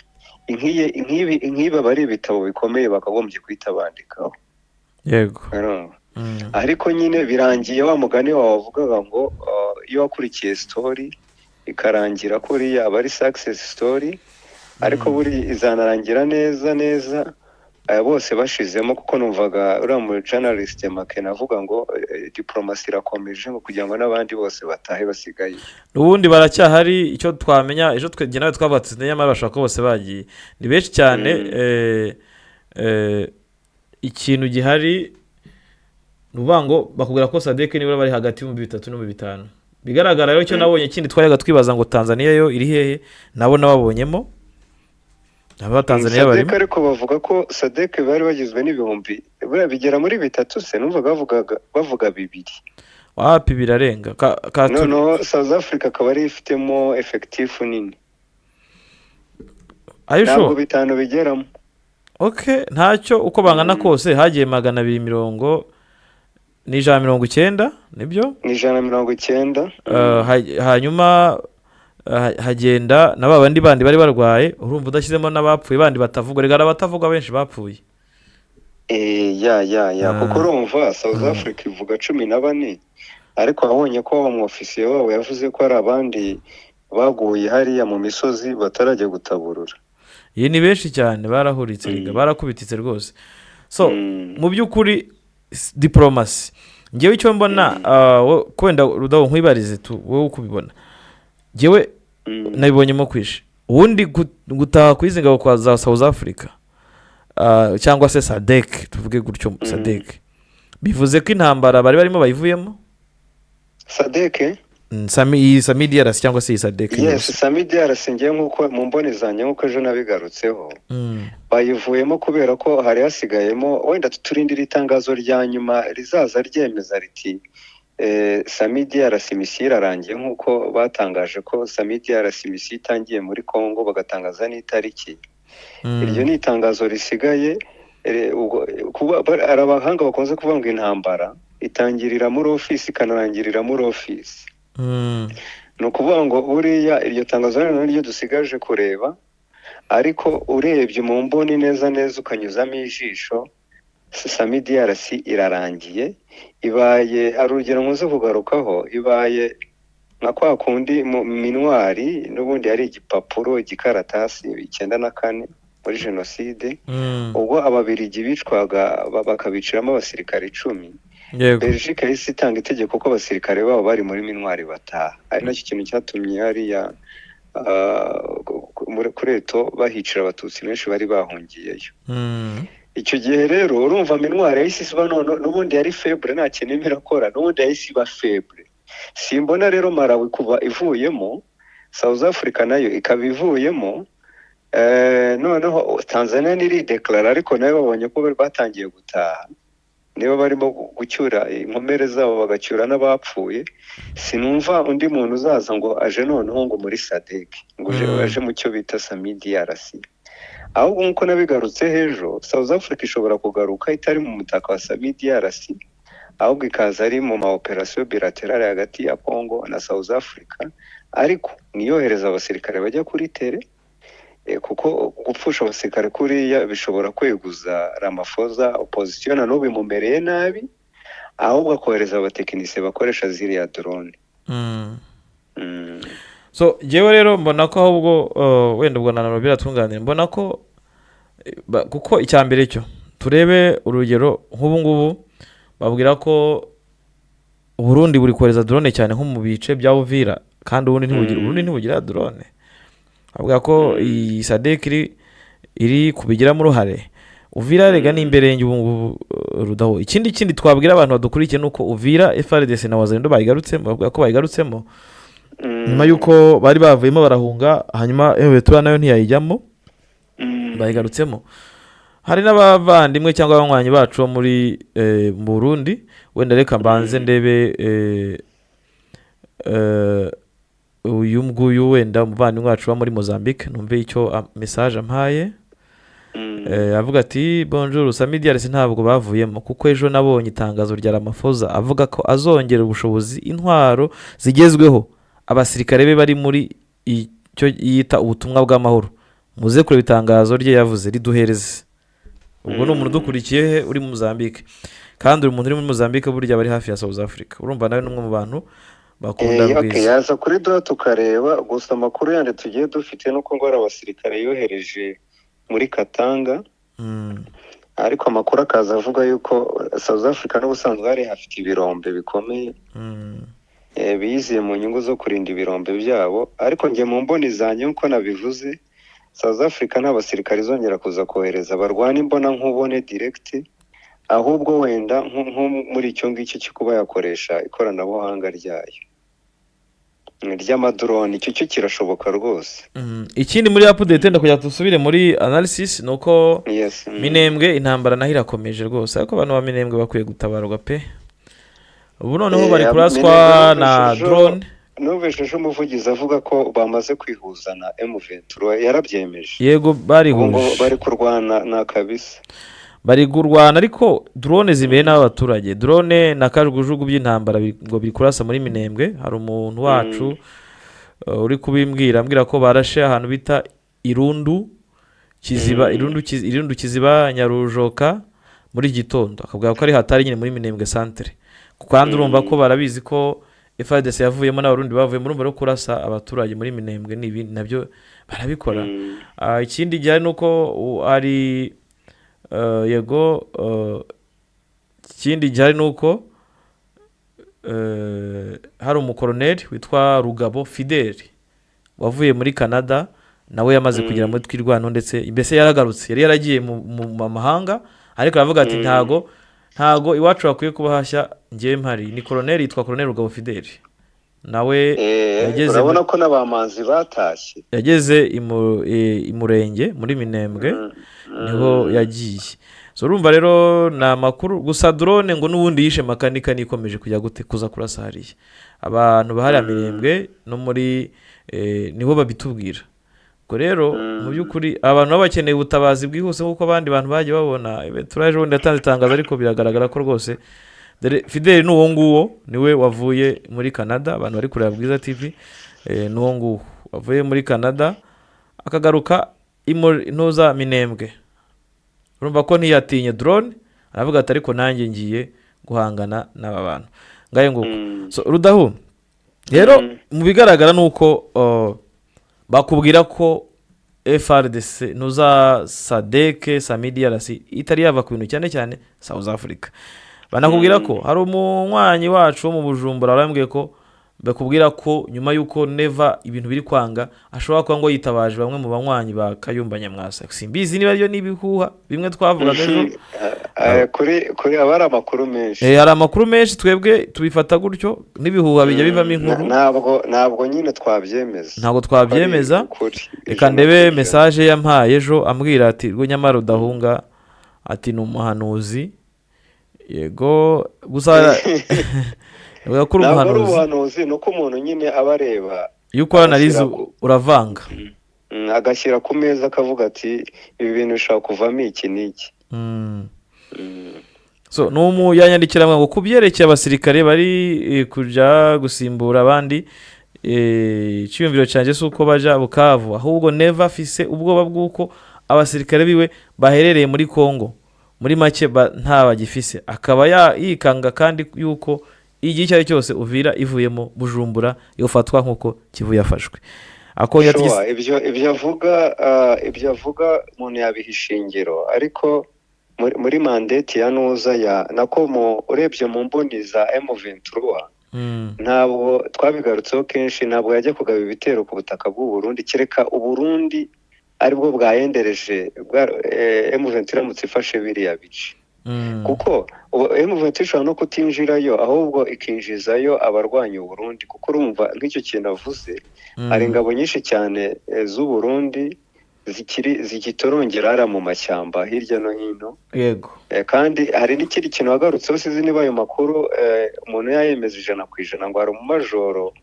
nk'ibi aba ari ibitabo bikomeye bakagombye guhita bandikaho. Urumva? Ariko nyine birangiye wa mugani wawe wavugaga ngo iyo wakurikiye story ikarangira kuriya aba ari success story, ariko buri izanarangira neza neza aya bose bashizemo, kuko numvaga uriya mu journalist Makena avuga ngo diplomasi irakomeje, ngo kugira ngo n'abandi bose batahe basigaye. Ubundi baracyahari. Icyo twamenya, ejo twe jye nawe twavuga tuti nyamara bashobora kuba bose bagiye, ni benshi cyane. Ikintu gihari ni ukuvuga ngo bakubwira ko SADC nibura bari hagati y'ibihumbi 3 n'ibihumbi 5. Bigaragara rero icyo nabonye kindi, twajyaga twibaza ngo Tanzania yo iri hehe, nabo nababonyemo, aba Tanzania SADC. barimo. Ariko bavuga ko SADC bari bagizwe n'ibihumbi buriya bigera muri bitatu se? Numvaga bavuga bibiri. Wapi, birarenga. Noneho South Africa akaba ariyo ifitemo effectif nini. Are you Ntabwo sure? bitanu bigeramo. Ok, ntacyo, uko bangana kose hagiye 290, ni 190, nibyo? Ni 190. Hanyuma hagenda na ba bandi bandi bari barwaye. Urumva udashyizemo n'abapfuye bandi batavugwa, reka abatavugwa benshi bapfuye. Ya, kuko urumva South Africa ivuga 14, ariko wabonye ko wa mwofisiye wabo yavuze ko hari abandi baguye hariya mu misozi batarajya gutaburura. Iyi ni benshi cyane, barahuritse rega, barakubititse rwose. So mu by'ukuri diporomasi, ngewe icyo mbona, wenda Rudaho nkwibarize tu, wowe uko ubibona, ngewe nabibonyemo kwishe ubundi gutaha kw'izi ngabo kwa za South Africa, cyangwa se SADC, tuvuge gutyo. SADC bivuze ko intambara bari barimo bayivuyemo. SADC? Iyi SAMIDRC cyangwa se iyi SADC Yes. yose. SAMIDRC, ngewe nk'uko mu mboni zanjye, nk'uko ejo nabigarutseho, bayivuyemo kubera ko hari hasigayemo wenda turindira itangazo rya nyuma rizaza ryemeza riti SAMIDRC mission irarangiye, nk'uko batangaje ko SAMIDRC mission itangiye muri Congo, bagatangaza n'itariki. Iryo ni itangazo risigaye. Hari abahanga bakunze kuvuga ngo intambara itangirira muri ofisi ikanarangirira muri ofisi. Ni ukuvuga ngo buriya iryo tangazo rero niryo dusigaje kureba, ariko urebye mu mboni neza neza, ukanyuzamo ijisho, SAMIDRC irarangiye. Ibaye, hari urugero nkunze kugarukaho, ibaye nka kwa kundi mu MINUAR n'ubundi yari igipapuro, igikaratasi, 94 muri jenoside, ubwo Ababirigi bicwaga bakabiciramo abasirikare 10. Belgique yahise itanga itegeko ko abasirikare babo bari muri MINUAR bataha, ari nacyo kintu cyatumye hariya kuri Eto bahicira Abatutsi benshi bari bahungiyeyo. Icyo gihe rero urumva MINUAR yahise iba none n'ubundi yari faible, nta kintu irimo irakora, n'ubundi yahise iba faible. Simbona rero Malawi kuva ivuyemo, South Africa nayo ikaba ivuyemo, noneho Tanzania ntiridekarara, ariko nayo babonye ko bari batangiye gutaha, niba barimo gucyura inkomere zabo bagacyura n'abapfuye, sinumva undi muntu uzaza ngo aje noneho ngo muri SADC, ngo aje mu cyo bita SAMIDRC. Ahubwo nk'uko nabigarutse ejo, South Africa ishobora kugaruka itari mu mutaka wa SAMIDRC, ahubwo ikaza ari mu ma opérations bilatérales hagati ya Congo na South Africa, ariko ntiyohereza abasirikare bajya kuri terrain, kuko gupfusha abasirikare kuriya bishobora kweguza Ramaphosa, opposition na n'ubu imumereye nabi, ahubwo akohereza abatekinisiye bakoresha ziriya drone. So njyewe rero mbona ko ahubwo wenda ubwo na biratunganira, mbona ko kuko icya mbere cyo turebe urugero nk'ubu ngubu babwira ko Uburundi buri kohereza drone cyane nko mu bice bya Uvira, kandi ubundi ntibugira, Uburundi ntibugira drone. Bavuga ko iyi SADC iri iri kubigiramo uruhare. Uvira rega ni imberenge ubu ngubu, Rudaho. Ikindi twabwira abantu badukurikiye ni uko Uvira FARDC na Wazalendo bayigarutsemo, bavuga ko bayigarutsemo nyuma y'uko bari bavuyemo barahunga, hanyuma M23 nayo ntiyayijyamo, bayigarutsemo. Hari n'abavandimwe cyangwa abanywanyi bacu bo muri mu Burundi. Wenda reka mbanze ndebe uyu nguyu, wenda umuvandimwe wacu wo muri Mozambique, numve icyo message ampaye. Avuga ati: "Bonjour SAMIDRC, ntabwo bavuyemo kuko ejo nabonye itangazo rya Ramaphosa avuga ko azongera ubushobozi, intwaro zigezweho, abasirikare be bari muri icyo yita ubutumwa bw'amahoro. Muze kureba itangazo rye yavuze riduhereze." Ubwo ni umuntu udukurikiye he uri muri Mozambique, kandi uyu muntu uri muri Mozambique burya bari hafi ya South Africa, urumva nawe ni umwe mu bantu bakunda Okay, Bwiza. Yaza kuri duha tukareba. Gusa amakuru yandi tugiye dufite nuko ngo hari abasirikare yohereje muri Katanga, ariko amakuru akaza avuga yuko South Africa n'ubusanzwe hari hafite ibirombe bikomeye, biyiziye mu nyungu zo kurinda ibirombe byabo. Ariko njye mu mboni zanjye, nk'uko nabivuze, South Africa nta basirikare izongera kuza kohereza barwana imbona nkubone direct, ahubwo wenda nko muri icyo ngicyo cyo kuba yakoresha ikoranabuhanga ryayo ry'amadrone, icyo cyo kirashoboka rwose. Ikindi muri update, ndakugira dusubire muri analysis, ni uko Minembwe intambara naho irakomeje rwose, ariko abantu ba Minembwe bakwiye gutabarwa pe. Ubu noneho bari kuraswa Minembwe na drone. Numvise ejo umuvugizi avuga ko bamaze kwihuza na M23, yarabyemeje. Yego, Ubu ngo barihuje. bari kurwana na kabisa. Bari kurwana, ariko drone zimbere n'abaturage, drone na kajugujugu by'intambara ngo biri kurasa muri Minembwe. Hari umuntu wacu uri kubimbwira, ambwira ko barashe ahantu bita Irundu Kiziba, Irundu Kiziba, Nyarujoka muri iki gitondo, akabwira ko ari hatari nyine muri Minembwe centre. Kandi urumva ko barabizi ko FARDC yavuyemo n'Abarundi bavuyemo, urumva rero kurasa abaturage muri Minembwe ni ibindi nabyo barabikora. Ikindi gihari ni uko hari yego, ikindi gihari ni uko hari umukoroneri witwa Rugabo Fideli wavuye muri Canada, nawe yamaze kugera muri Twirwano, ndetse mbese yaragarutse. Yari yaragiye mu mahanga, ariko aravuga ati: Ntago iwacu hakwiye kuba hashya ngewe mpari." Ni koroneri, yitwa koroneri Rugabo Fideli, nawe yageze Urabona ko n'abamanzi batashye. Yageze i Murenge muri Minembwe, niho yagiye. So urumva rero ni amakuru gusa. Drone ngo n'ubundi yishe makanika nikomeje kujya gute kuza kurasa hariya abantu bahariya Mirembwe no muri nibo babitubwira. Ubwo rero mu by'ukuri abantu baba bakeneye ubutabazi bwihuse, nk'uko abandi bantu bagiye babona. Turaje ubundi yatanze itangazo, ariko biragaragara ko rwose, dore Fideli ni uwo nguwo, niwe wavuye muri Canada. Abantu bari kureba Bwiza TV, ni uwo nguwo wavuye muri Canada akagaruka ntuza Minembwe. Urumva ko ntiyatinye drone, aravuga ati: "Ariko nanjye ngiye guhangana n'aba bantu." Ngayo nguko. So Rudahu rero, mu bigaragara ni uko bakubwira ko FARDC ntuza SADC SAMIDRC itari yava ku bintu, cyane cyane South Africa. Banakubwira ko hari umunywanyi wacu wo mu Bujumbura warambwiye ko bakubwira ko nyuma y'uko Neva ibintu biri kwanga, ashobora kuba ngo yitabaje bamwe mu banywanyi ba Kayumba Nyamwasa. Simbizi niba aribyo, n'ibihuha bimwe twavugaga ejo. Kuri aba ari amakuru menshi. Hari amakuru menshi, twebwe tubifata gutyo n'ibihuha bijya bivamo inkuru. Ntabwo nyine twabyemeza. Ntabwo twabyemeza. Ari ukuri, Reka ijana ndebe ku ijana. message yampaye ejo, ambwira ati rwo nyamara udahunga, ati ni umuhanuzi. Yego, gusa avuga ko uri Ntabwo ari umuhanuzi. ubuhanuzi, ni uko umuntu nyine aba areba, Iyo ukora analyse agashyira uravanga. Agashyira ku meza akavuga ati: "Ibi bintu bishobora kuvamo iki n'iki." So ni umu yanyandikira ngo ku byerekeye abasirikare bari kuja gusimbura abandi, icyiyumviro cyanjye si uko baja Bukavu, ahubwo Neva afise ubwoba bw'uko abasirikare biwe baherereye muri Congo muri make nta bagifise, akaba yikanga kandi yuko igihe icyo ari cyo cyose Uvira ivuyemo, Bujumbura yofatwa nk'uko Kivu yafashwe. Akongera ati Sure, ibyo avuga umuntu yabiha ishingiro, ariko muri mandate ya nuza ya nako mu urebye mu mboni za M23, ntabwo twabigarutseho kenshi, ntabwo yajya kugaba ibitero ku butaka bw'u Burundi kereka u Burundi Aribwo bwayendereje bwa M23 iramutse ifashe biriya bice, kuko ubu M23 ishobora no kutinjirayo, ahubwo ikinjizayo abarwanya Uburundi, kuko urumva nk'icyo kintu avuze, hari ingabo nyinshi cyane z'u Burundi zikiri zigitorongera hariya mu mashyamba hirya no hino. Kandi hari n'ikindi kintu wagarutseho, sinzi niba ayo makuru umuntu yayemeza 100%, ngo hari umumajoro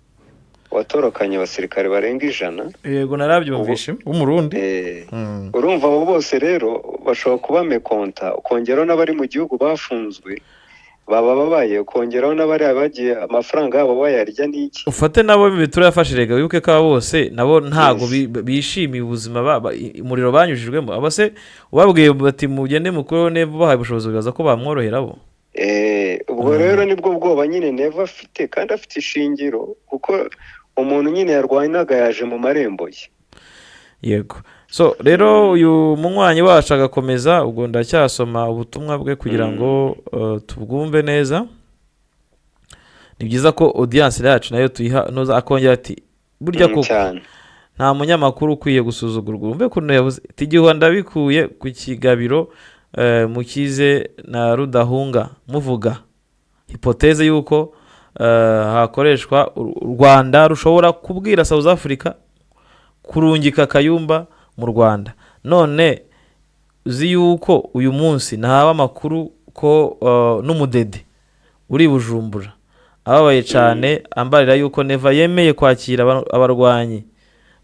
watorokanye abasirikare barenga 100. Yego, narabyumvishe, w'Umurundi. Urumva abo bose rero bashobora kuba mécontents, ukongeraho n'abari mu gihugu bafunzwe baba babaye, ukongeraho n'abari bagiye amafaranga yabo bayarya n'iki. Ufate nabo bitura yafashe, rega wibuke ko aba bose nabo ntago bishimiye ubuzima umuriro banyujijwemo. Aba se ubabwiye bati mugende mukureho Neva, bahaye ubushobozi, bibaza ko bamworohera bo? Ubwo rero nibwo bwoba nyine Neva afite, kandi afite ishingiro, kuko umuntu nyine yarwanaga yaje mu marembo ye. Yego, so rero uyu munywanyi wacu agakomeza, ubwo ndacyasoma ubutumwa bwe kugira ngo tubwumve neza. Ni byiza ko audience yacu nayo tuyiha noza. Akongera ati burya koko nta munyamakuru ukwiye gusuzugurwa. Wumve ukuntu yavuze ati igihuha ndabikuye ku Kigabiro, Mukize na Rudahunga, muvuga hypothèse y'uko hakoreshwa u Rwanda rushobora kubwira South Africa kurungika Kayumba mu Rwanda. None uzi yuko uyu munsi nahawe amakuru ko n'umudede uri i Bujumbura ababaye cyane, ambarira yuko Neva yemeye kwakira abarwanyi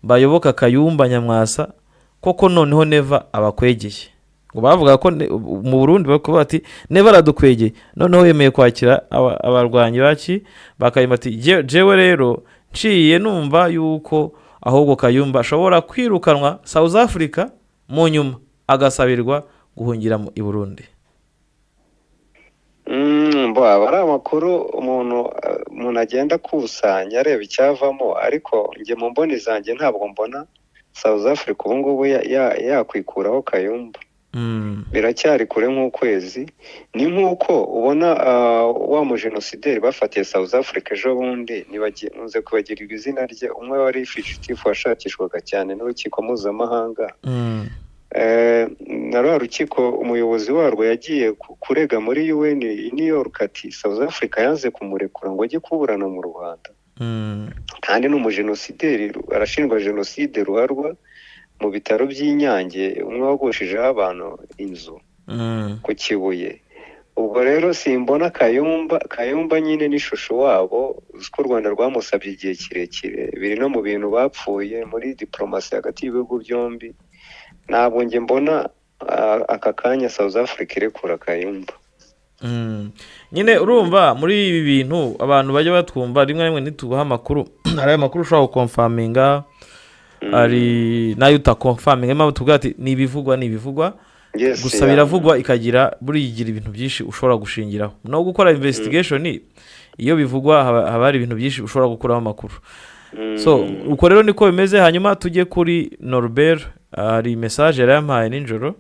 bayoboka Kayumba Nyamwasa koko. Noneho Neva abakwegeye, ngo bavuga ko mu Burundi bakuvuga bati Neva aradukwegeye, noneho yemeye kwakira abarwanyi baki ba Kayumba. Ati "Jewe rero nciye numva yuko ahubwo Kayumba ashobora kwirukanwa South Africa, mu nyuma agasabirwa guhungira i Burundi." Bo aba ari amakuru umuntu agenda akusanya areba icyavamo, ariko njye mu mboni zanjye ntabwo mbona South Africa ubu ngubu yakwikuraho Kayumba. Biracyari kure nk'ukwezi. Ni nk'uko ubona wa mujenosideri bafatiye South Africa ejo bundi, nkunze kubagirirwa izina rye, umwe wari fugitif washakishwaga cyane n'urukiko mpuzamahanga. Na rwa rukiko umuyobozi warwo yagiye kurega muri UN i New York ati South Africa yanze kumurekura ngo ajye kuburana mu Rwanda, kandi ni umujenosideri, arashinjwa jenoside ruharwa mu bitaro by'Inyange, umwe wagushijeho abantu inzu ku Kibuye. Ubwo rero simbona Kayumba. Kayumba nyine n'ishusho wabo, uzi ko u Rwanda rwamusabye igihe kirekire, biri no mu bintu bapfuye muri diporomasi hagati y'ibihugu byombi. Ntabwo njye mbona aka kanya South Africa irekura Kayumba. Nyine urumva muri ibi bintu abantu bajya batwumva, rimwe na rimwe ntitubaha amakuru. Hari amakuru ushobora guconfirminga, hari n'ayo utaconfirminga. Niyo mpamvu tuvuga ati ni ibivugwa, ni ibivugwa gusa. Biravugwa, ikagira buriya igira ibintu byinshi ushobora gushingiraho no gukora investigation. Iyo bivugwa haba hari ibintu byinshi ushobora gukuramo amakuru. So uko rero niko bimeze. Hanyuma tujye kuri Norbert, hari message yari yampaye nijoro,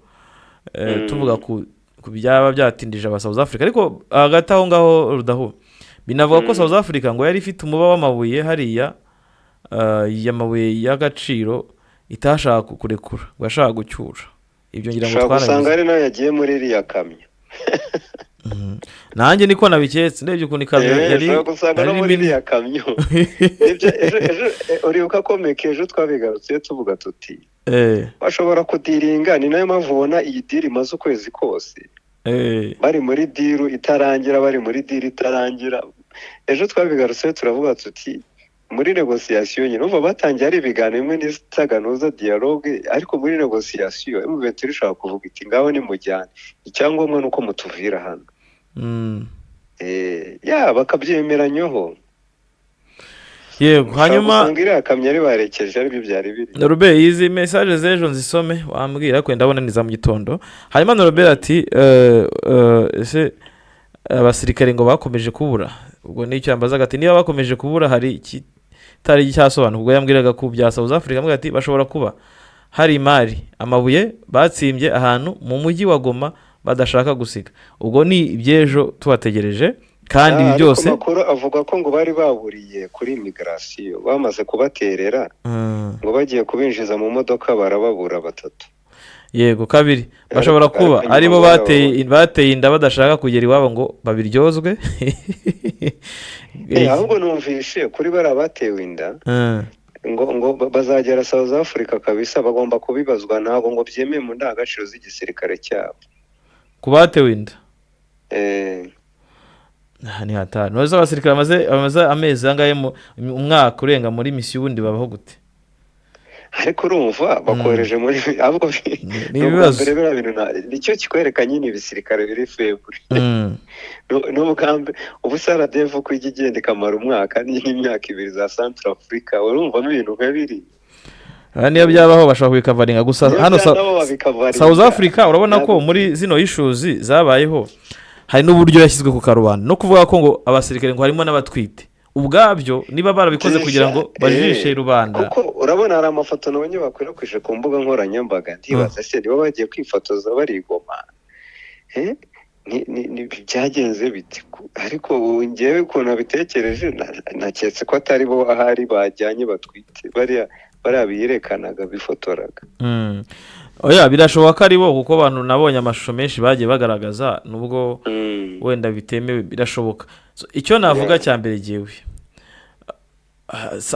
tuvuga ku byaba byatindije aba South Africa. Ariko hagati aho ngaho, Rudahu, binavuga ko South Africa ngo yari ifite umuba w'amabuye hariya, y'amabuye y'agaciro itashaka kurekura, ngo yashaka gucyura ibyo. Ngira ngo Ushobora gusanga twarabizi. ari nayo yagiye muri iriya kamyo. Nanjye niko nabiketse, ndebye ukuntu ikamyo yari Ushobora gusanga yari no muri nini. iriya kamyo. Nibyo, ejo uribuka ko meke ejo twabigarutse tuvuga tuti bashobora kudealinga. Ni nayo mpamvu ubona iyi deal imaze ukwezi kose, bari muri deal itarangira, bari muri deal itarangira. Ejo twabigarutseho turavuga tuti muri négociation nyine, urumva batangiye ari ibiganiro bimwe n'isaganuza dialogue, ariko muri négociation M23 ishobora kuvuga iti ngaho nimujyane, icyangombwa ni uko mutuvira hano. Ya bakabyemeranyaho. Yego, hanyuma usanga iriya kamyo ari barekeje, aribyo byari biri. Norbert, izi message z'ejo nzisome wambwira, ariko ndabona ni za mu gitondo. Hanyuma Norbert ati ese abasirikare ngo bakomeje kubura? Ubwo nicyo yambazaga, ati niba bakomeje kubura hari ikitari cyasobanuka. Ubwo yambwiraga ku bya South Africa, ambwira ati bashobora kuba hari imari, amabuye batsimbye ahantu mu mujyi wa Goma badashaka gusiga. Ubwo ni iby'ejo, tubategereje. Kandi ibi Ariko byose amakuru avuga ko ngo bari baburiye kuri immigration, bamaze kubaterera, ngo bagiye kubinjiza mu modoka barababura batatu. Yego, kabiri bashobora Ariko kuba nyuma aribo barababona. bateye inda badashaka kugera iwabo ngo babiryozwe. Ahubwo numvishe kuri bariya batewe inda ngo bazagera South Africa kabisa bagomba kubibazwa, ntabwo ngo byemewe mu ndangagaciro z'igisirikare cyabo. Ku batewe inda? Aha ni hatari. Ntuzi abasirikare bamaze amezi angahe, mu umwaka urenga muri misiyo, ubundi babaho gute? Ariko urumva bakohereje muri ahubwo Ni ni ubwa ibibazo. mbere biriya bintu nicyo kikwereka nyine ibisirikare biri faible. Ni ubwa mbere ubu SARDF uko ijya igenda ikamara umwaka n'imyaka 2 za Central Africa, urumvamo ibintu nka biri. Aha niyo byabaho bashobora kubikavaringa gusa. Niyo Hano nabo babikavaringa. South Africa urabona ko muri zino issues zabayeho hari n'uburyo yashyizwe ku karubanda, no kuvuga ko ngo abasirikare ngo harimo n'abatwite, ubwabyo niba barabikoze kugira ngo bajijishe rubanda. Kuko urabona hari amafoto nabonye bakwirakwije ku mbuga nkoranyambaga, ndibaza se niba bagiye kwifotoza barigoma? Byagenze bite? Ariko ubu ngewe ukuntu nabitekereje, naketse ko atari bo ahari bajyanye batwite, bariya biyerekanaga bifotoraga. Oya, birashoboka ko ari bo, kuko abantu nabonye amashusho menshi bagiye bagaragaza, nubwo wenda bitemewe, birashoboka. So, icyo navuga cya mbere jyewe,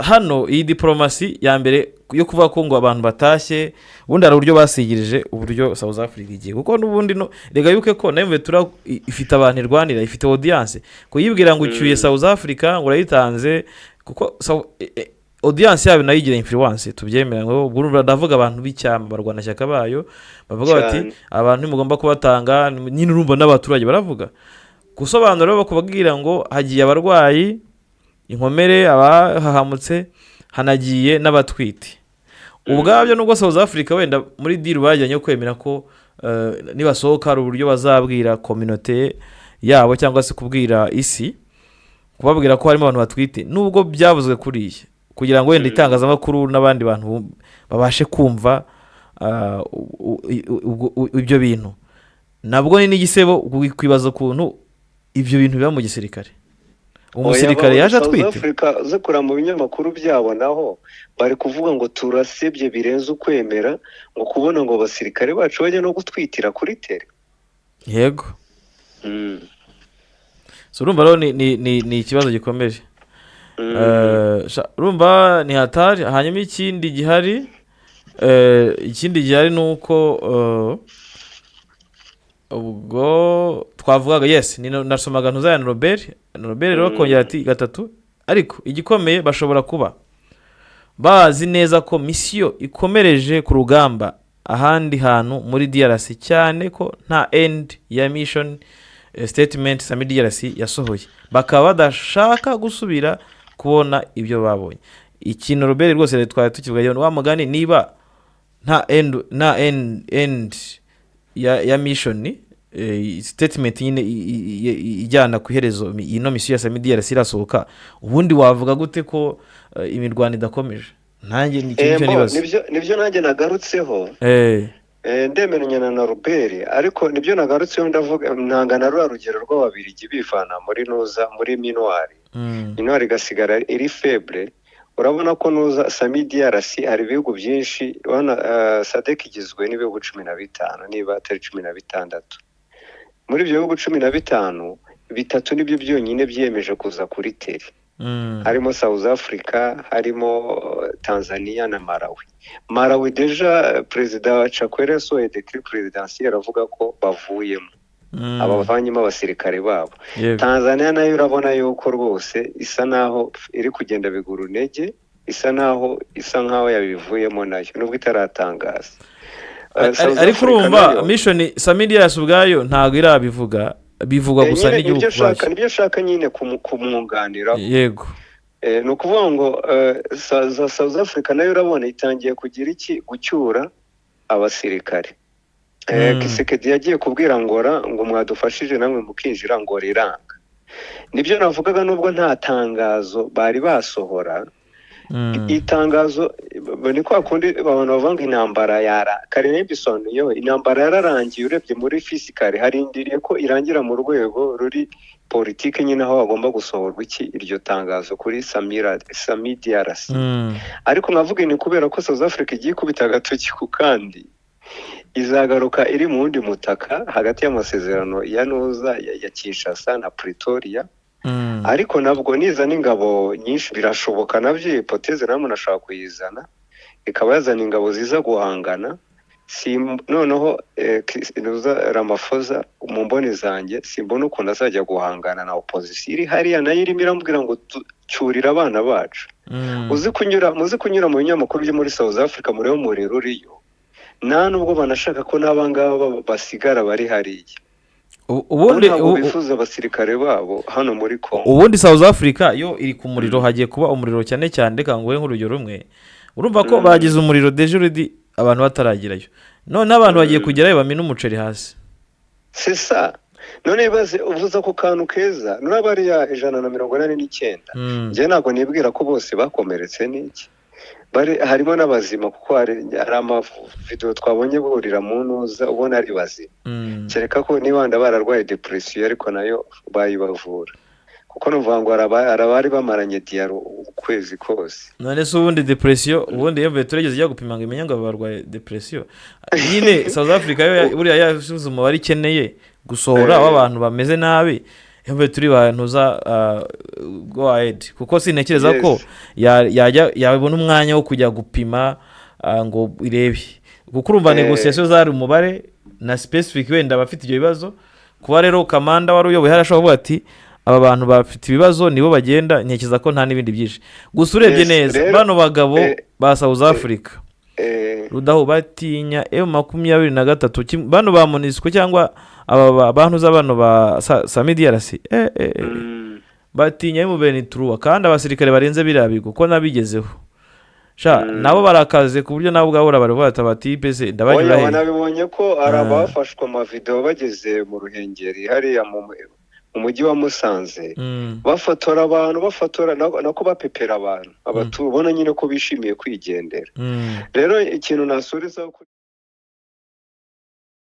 hano iyi diporomasi ya mbere yo kuvuga ko ngo abantu batashye, ubundi hari uburyo basigirije uburyo South Africa igiye, kuko n'ubundi no rega yuke ko nayo Ventura ifite abantu irwanira, ifite audience, kuyibwira ngo ucyuye South Africa ngo urayitanze, kuko audience yabo nayo igira influence, tubyemera. Ngo ubwo urumva ndavuga abantu b'icyama, barwanashyaka bayo bavuga bati abantu ntimugomba kubatanga nyine. Urumva n'abaturage baravuga, gusobanura bakubwira ngo hagiye abarwayi, inkomere, abahahamutse, hanagiye n'abatwite. Ubwabyo nubwo South Africa wenda muri deal bajyanye yo kwemera ko nibasohoka hari uburyo bazabwira communauté yabo cyangwa se kubwira isi, kubabwira ko harimo abantu batwite, nubwo byavuzwe kuriya kugira ngo wenda itangazamakuru n'abandi bantu babashe kumva ibyo bintu, nabwo ni n'igisebo kwibaza ukuntu ibyo bintu biba mu gisirikare, umusirikare Oya, yaje South atwite. Africa zo kureba mu binyamakuru byabo naho bari kuvuga ngo turasebye birenze ukwemera, ngo kubona ngo abasirikare bacu bajya no gutwitira kuri terrain. Yego. So urumva rero ni ikibazo gikomeje. Urumva ni hatari. Hanyuma ikindi gihari ni uko ubwo twavugaga, yes, ni nasomaga ntuzaya na Robert rero akongera ati gatatu, ariko igikomeye bashobora kuba bazi neza ko misiyo ikomereje ku rugamba ahandi hantu muri DRC, cyane ko nta end ya mission statement SAMIDRC yasohoye, bakaba badashaka gusubira kubona ibyo babonye. Ikintu Robert rwose twari tukivuga, wa mugani, niba nta end ya mission statement nyine ijyana ku iherezo ino misiyo ya SAMIDRC irasohoka, ubundi wavuga gute ko imirwano idakomeje? Nanjye ni icyo nicyo Mbo, nibaza. Nibyo nanjye nagarutseho. Ndemeranya na Robert, ariko nibyo nagarutseho, ndavuga ntanga na ruriya rugero rw'Ababirigi bivana muri nuza muri MINUAR, MINUAR igasigara iri faible. Urabona ko nuza SAMIDRC hari ibihugu byinshi, urabona SADC igizwe n'ibihugu 15 niba atari 16. Muri ibyo bihugu 15, bitatu nibyo byonyine byiyemeje kuza kuri terrain, harimo South Africa, harimo Tanzania na Malawi. Malawi déjà perezida Chakwera yasohoye décret présidentiel avuga ko bavuyemo, abavanyemo abasirikare babo. Tanzania nayo urabona yuko rwose isa naho iri kugenda bigura intege, isa nkaho yabivuyemo nayo nubwo itaratangaza. South Ariko Africa urumva nayo mission SAMIDRC ubwayo ntabwo irabivuga, bivugwa gusa nyine n'igihugu nibyo nshaka ubwacyo. Nibyo nshaka nyine kumwunganiraho. Ni ukuvuga ngo za South Africa nayo urabona itangiye kugira iki, gucyura abasirikare. Tshisekedi yagiye kubwira Angola ngo mwadufashije namwe mukinjira, ngo riranga. Nibyo navugaga, nubwo nta tangazo bari basohora. Itangazo ni kwa kundi abantu bavuga ngo intambara yara kare n'ibisobanuyeho, intambara yararangiye. Urebye muri physical, harindiriye ko irangira mu rwego ruri politiki nyine, aho hagomba gusohorwa iki, iryo tangazo kuri Samira SAMIDRC. Ariko nkavuga ni kubera ko South Africa igiye ikubita agatoki ku kandi, izagaruka iri mu wundi mutaka hagati y'amasezerano ya Nuza ya Kinshasa na Pretoria. Ariko nabwo nizana ingabo nyinshi, birashoboka nabyo, hypothèse nawe umuntu ashobora kuyizana, ikaba yazana ingabo ziza guhangana. Si noneho Nuza Ramaphosa, mu mboni zanjye simbona ukuntu azajya guhangana na opposition iri hariya, nayo irimo iramubwira ngo cyurira abana bacu. Uzi kunyura, muzi kunyura mu binyamakuru byo muri South Africa, murebe umuriro uriyo. Nta nubwo banashaka ko n'abangaba basigara bari hariya. Ubundi ntabwo bifuza abasirikare babo hano muri Congo. Ubundi South Africa yo iri ku muriro, hagiye kuba umuriro cyane cyane. Reka nguhe nk'urugero rumwe. Urumva ko bagize umuriro déjà already, abantu bataragerayo. None abantu bagiye kugerayo bamena umuceri hasi. C'est ça. None ibaze uvuze ako kantu keza, none bariya 189, njye ntabwo nibwira ko bose bakomeretse n'iki, bari harimo n'abazima, kuko hari amavidewo twabonye burira mu ntuza, ubona ari bazima. Kereka ko niba wenda bararwaye dépression, ariko nayo bayibavura, kuko nuvuga ngo hari abari bamaranye diyaro ukwezi kose. None se ubundi dépression, ubundi iyo turageze ijya gupima ngo imenye ngo barwaye dépression nyine? South Africa yo buriya yasuze umubare ikeneye gusohora w'abantu bameze nabi, iyo turi bantuza go ahead, kuko sintekereza ko yajya yabona umwanya wo kujya gupima ngo irebe, kuko urumva négociation zari umubare na specific, wenda abafite ibyo bibazo. Kuba rero kamanda wari uyoboye hari ashobora kuvuga ati aba bantu bafite ibibazo nibo bagenda, ntekereza ko nta n'ibindi byinshi. Gusa urebye neza, bano bagabo ba South Africa, Rudahu, batinya M23, bano ba MONUSCO cyangwa aba bantu z'abano ba SAMIDRC, batinya M23, kandi abasirikare barenze biriya bigo ko nabigezeho sha, nabo barakaze ku buryo nabo ubwabo baravuga bati abatipe se ndabanyura Oya, he? Wanabibonye ko hari abafashwe amavidewo bageze mu Ruhengeri hariya mu mujyi wa Musanze, bafotora abantu, bafotora nako bapepera abantu, ubona nyine ko bishimiye kwigendera. Rero ikintu nasorezaho kuri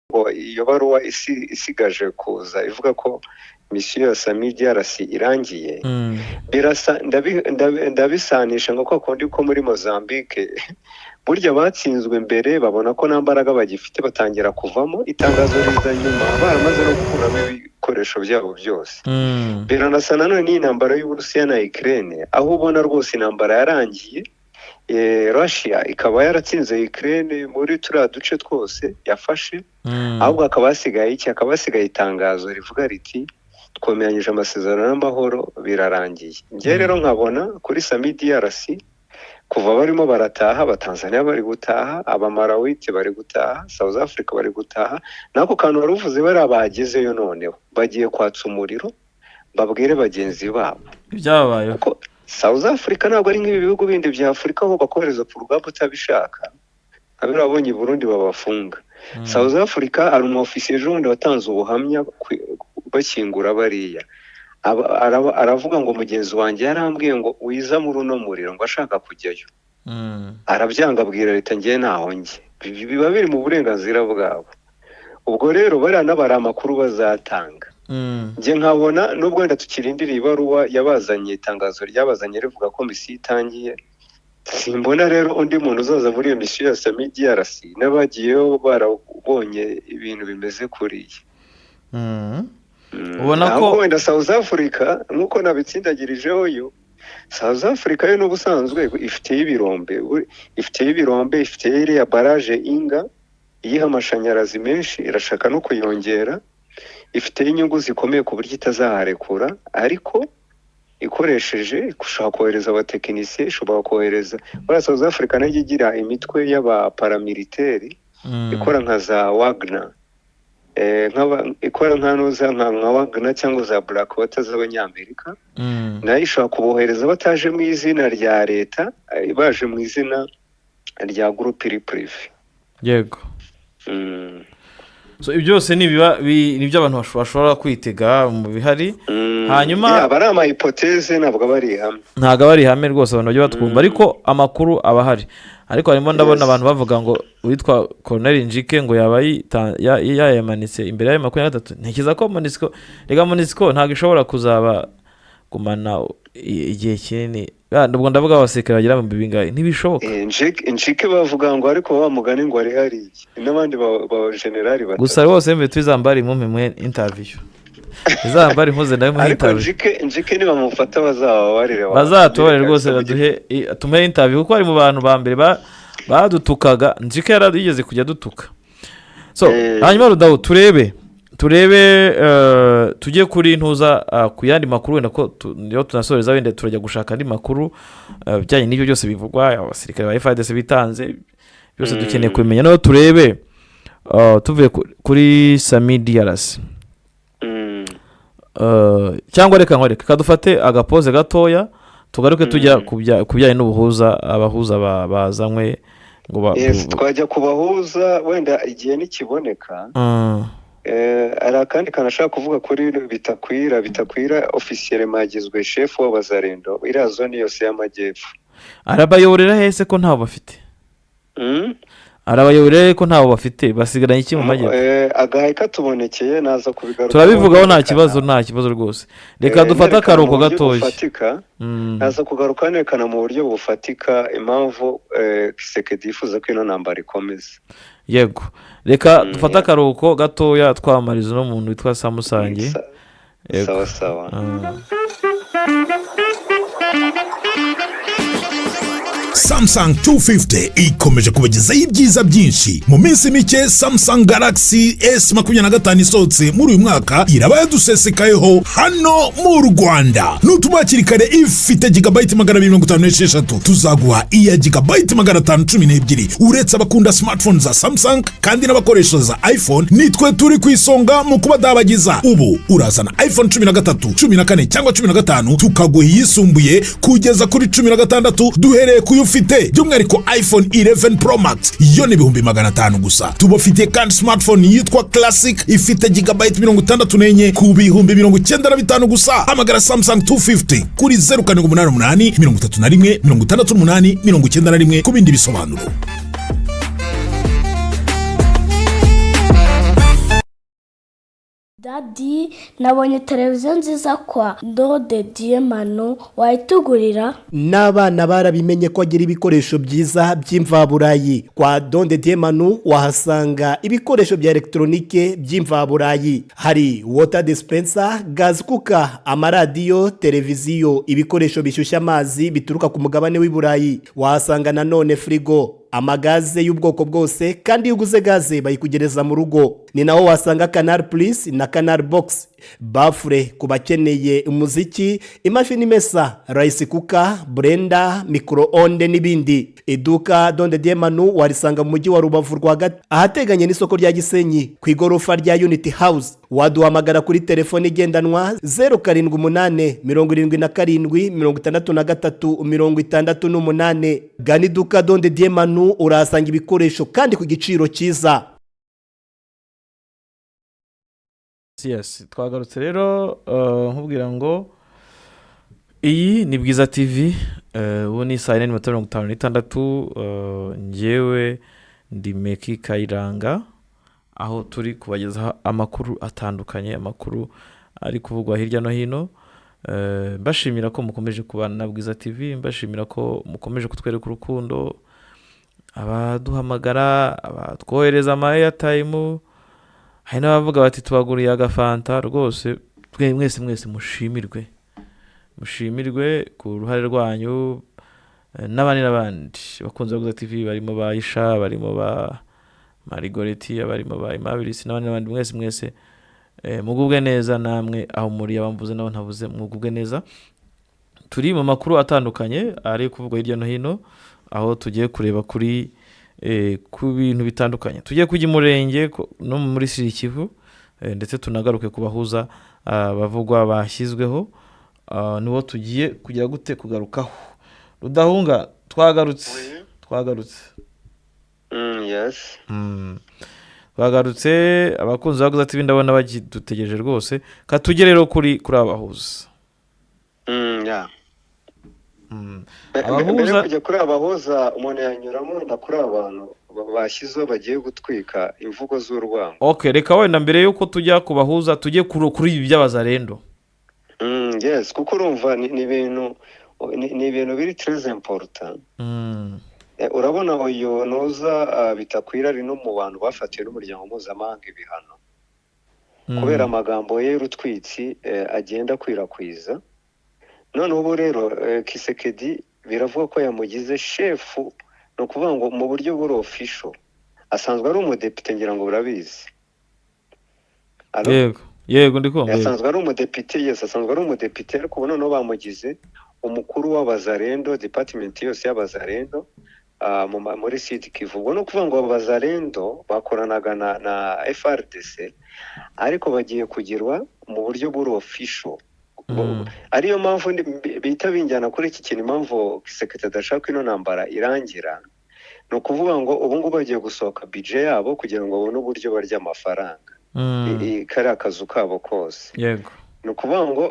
ngo iyo baruwa isigaje kuza ivuga ko misiyo ya SAMIDRC irangiye, birasa ndabisanisha ngo kwa kundi ko muri Mozambique burya batsinzwe mbere, babona ko nta mbaraga bagifite, batangira kuvamo, itangazo riza nyuma baramaze no gukuramo ibikoresho byabo byose. Biranasa nanone n'iyi ntambara y'Uburusiya na Ukraine, aho ubona rwose intambara yarangiye, Russia ikaba yaratsinze Ukraine muri turiya duce twose yafashe, ahubwo hakaba hasigaye iki? Hakaba hasigaye itangazo rivuga riti twemeranyije amasezerano y'amahoro, birarangiye. Njye rero nkabona kuri SAMIDRC, kuva barimo barataha, Abatanzania bari gutaha, Abamarawite bari gutaha, South Africa bari gutaha, n'ako kantu wari uvuze, bariya bagezeyo noneho bagiye kwatsa umuriro, babwire bagenzi babo ibyababayeho. Kuko South Africa ntabwo ari nk'ibi bihugu bindi bya Afurika aho bakohereza ku rugamba utabishaka, nka biriya wabonye i Burundi babafunga. South Africa hari umu ofisiye ejo bundi watanze ubuhamya bakingura bariya. Aravuga ngo mugenzi wanjye yarambwiye ngo wiza muri uno muriro, ngo ashaka kujyayo, arabyanga, abwira leta ngewe ntaho njye. Biba biri mu burenganzira bwabo. Ubwo rero bariya nabo hari amakuru bazatanga. Njye nkabona nubwo wenda tukirindiriye ibaruwa yabazanye, itangazo ryabazanye rivuga ko misiyo itangiye, simbona rero undi muntu uzaza muri iyo misiyo ya SAMIDRC n'abagiyeyo barabonye ibintu bimeze kuriya. Ubona ko Ahubwo wenda South Africa, nk'uko nabitsindagirijeho, yo South Africa yo n'ubusanzwe ifiteyo ibirombe, ifiteyo ibirombe, ifiteyo iriya barrage Inga iyiha amashanyarazi menshi, irashaka no kuyongera, ifiteyo inyungu zikomeye ku buryo itazaharekura. Ariko ikoresheje ishobora kohereza abatekinisiye, ishobora kohereza buriya South Africa nayo ijya igira imitwe y'abaparamiliteri ikora nka za Wagner, ikora nka nuza nka Wagner cyangwa za Blackwater z'Abanyamerika. Nayo ishobora kubohereza bataje mu izina rya leta, baje mu izina rya groupe iri privé. Yego. So ibyo byose ni nibyo abantu bashobora kwitega mu bihari. Hanyuma Aba ari ama hypothèse, ntabwo aba ari ihame. Ntabwo aba ari ihame rwose, abantu bajya batwumva, ariko amakuru aba ahari. Ariko harimo, ndabona abantu bavuga ngo uwitwa Colonel Njike ngo yaba yayamanitse imbere y'ayo 23. Ntekereza ko MONUSCO, rega MONUSCO ntabwo ishobora kuzaba gumana igihe kinini. Ubwo ndavuga abasirikare bagera mu bingahe, ntibishoboka. Njike bavuga ngo, ariko wa mugani ngo ari hariya n'abandi ba generali batatu. Gusa rwose mbe tuzambare mumpe muhe interview, izambare mpuze nawe muhe Ariko interview. Njike nibamufata bazababarire. Bazatubare rwose, baduhe tumuhe interview, kuko ari mu bantu ba mbere badutukaga. Njike yari yigeze kujya dutuka. So hanyuma Rudahu, turebe tujye kuri ntuza, ku yandi makuru wenda ko niyo tunasoreza, wenda turajya gushaka andi makuru bijyanye n'ibyo byose bivugwa, abasirikare ba FARDC bitanze, byose dukeneye kubimenya. Noneho turebe, tuvuye kuri SAMIDRC, cyangwa reka nkwereke, kadufate agapoze gatoya, tugaruke tujya ku bijyanye n'ubuhuza, abahuza bazanywe ngo Yes, twajya kubahuza wenda igihe nikiboneka. Hari akandi kantu ashaka kuvuga kuri Bitakwira. Bitakwira officiellement yagizwe chef w'Abazarendo, iriya zone yose y'amajyepfo. Arabayoborera hese ko ntabo bafite? Arabayoborera he ko ntabo bafite? Basigaranye iki mu majyepfo? Agahaye katubonekeye naza kubigarukaho. Turabivugaho, nta kibazo, nta kibazo rwose. Reka dufate Nerekana akaruhuko mu buryo gatoya. bufatika. Naza kugaruka nerekana mu buryo bufatika impamvu Tshisekedi yifuza ko ino ntambara ikomeza. Yego, reka dufate akaruhuko gatoya, twamamariza uno muntu witwa Samusangi. Yego. Sawa sawa. Samsung 250 ikomeje kubagezaho ibyiza byinshi. Mu minsi mike Samsung Galaxy S 25 isohotse muri uyu mwaka iraba yadusesekayeho hano mu Rwanda. Nutuma hakiri kare ifite gigabyte 256, tuzaguha iya gigabyte 512. Uretse abakunda smartphone za Samsung kandi n'abakoresha za iPhone, nitwe turi ku isonga mu kubadabagiza. Ubu urazana iPhone 13, 14 cyangwa 15, tukaguha iyisumbuye kugeza kuri 16, duhereye ku yo ufite. By'umwihariko iPhone 11 Pro Max yo ni 500,000 gusa. Tubafitiye kandi smartphone yitwa Classic ifite gigabyte 64 ku 95,000 gusa. Hamagara Samsung 250 kuri 0788 31 68 91 ku bindi bisobanuro. Daddy, nabonye televiziyo nziza kwa Ndode Diemano, wayitugurira? N'abana barabimenye ko agira ibikoresho byiza by'imvaburayi. Kwa Donde Diemanu wahasanga ibikoresho bya elegitoronike by'imvaburayi: hari water dispenser, gas cooker, amaradiyo, televiziyo, ibikoresho bishyushya amazi bituruka ku mugabane w'i Burayi. Wahasanga nanone firigo, amagaze y'ubwoko bwose, kandi iyo uguze gaze bayikugereza mu rugo. Ni naho wasanga Canal Plus na Canal Box, baffle ku bakeneye umuziki, imashini imesa, rice cooker, blender, micro-onde n'ibindi. Iduka Donde Diemanu warisanga mu mujyi wa Rubavu rwagati, ahateganye n'isoko rya Gisenyi, ku igorofa rya Unity House. Waduhamagara kuri telefone igendanwa 078 77 63 68. Gana iduka Donde Diemanu, urahasanga ibikoresho kandi ku giciro cyiza. Yes, twagarutse rero, nkubwira ngo iyi ni Bwiza TV. Ubu ni saa 4:56. Njyewe ndi Meki Kayiranga, aho turi kubagezaho amakuru atandukanye, amakuru ari kuvugwa hirya no hino. Mbashimira ko mukomeje kubana na Bwiza TV, mbashimira ko mukomeje kutwereka urukundo, abaduhamagara, abatwohereza ama airtime, hari n'abavuga bati tubaguriye agafanta. Rwose mwese mwese mushimirwe, mushimirwe ku ruhare rwanyu, n'abandi n'abandi bakunze ba Bwiza TV, barimo ba Isha, barimo ba Marigoreti, barimo ba Imabilisi n'abandi n'abandi, mwese mwese mugubwe neza namwe aho muri, abamvuze nabo ntavuze, mugubwe neza. Turi mu makuru atandukanye ari kuvugwa hirya no hino, aho tugiye kureba kuri ku bintu bitandukanye. Tugiye kujya i Murenge no muri Sud-Kivu, ndetse tunagaruke ku bahuza bavugwa bashyizweho. Nibo tugiye kugira gute kugarukaho. Rudahunga, twagarutse, twagarutse. Yes. Twagarutse, abakunzi ba Bwiza TV ndabona bakidutegereje rwose. Katujye rero kuri abahuza. Yeah. Abahuza- Mbere yo kujya kuri abahuza, umuntu yanyuramo wenda kuri abantu bashyizeho bagiye gutwika imvugo z'urwango. Okay, reka wenda mbere y'uko tujya ku bahuza, tujye kuri ibi by'abazarendo. Yes, kuko urumva ni ibintu biri très important. Urabona uyu nuza Bitakwira ari no mu bantu bafatiwe n'umuryango mpuzamahanga ibihano kubera amagambo ye y'urutwitsi agenda akwirakwiza. Noneho ubu rero Tshisekedi biravuga ko yamugize shefu, ni ukuvuga ngo mu buryo buri official asanzwe ari umudepite, ngira ngo urabizi. Allo? Yego, ndi kumva, yego. Asanzwe ari umudepite, yes, asanzwe ari umudepite, ariko ubu noneho bamugize umukuru w'abazarendo, department yose y'abazarendo muri Sud Kivu. Ubwo ni ukuvuga ngo abazarendo bakoranaga na FARDC, ariko bagiye kugirwa mu buryo buri official. Ariyo mpamvu bihita binjyana kuri iki kintu, impamvu Tshisekedi adashaka ino ntambara irangira, ni ukuvuga ngo ubu ngubu bagiye gusohoka budget yabo kugira ngo babone uburyo barya amafaranga kariya kazu kabo kose. Ni ukuvuga ngo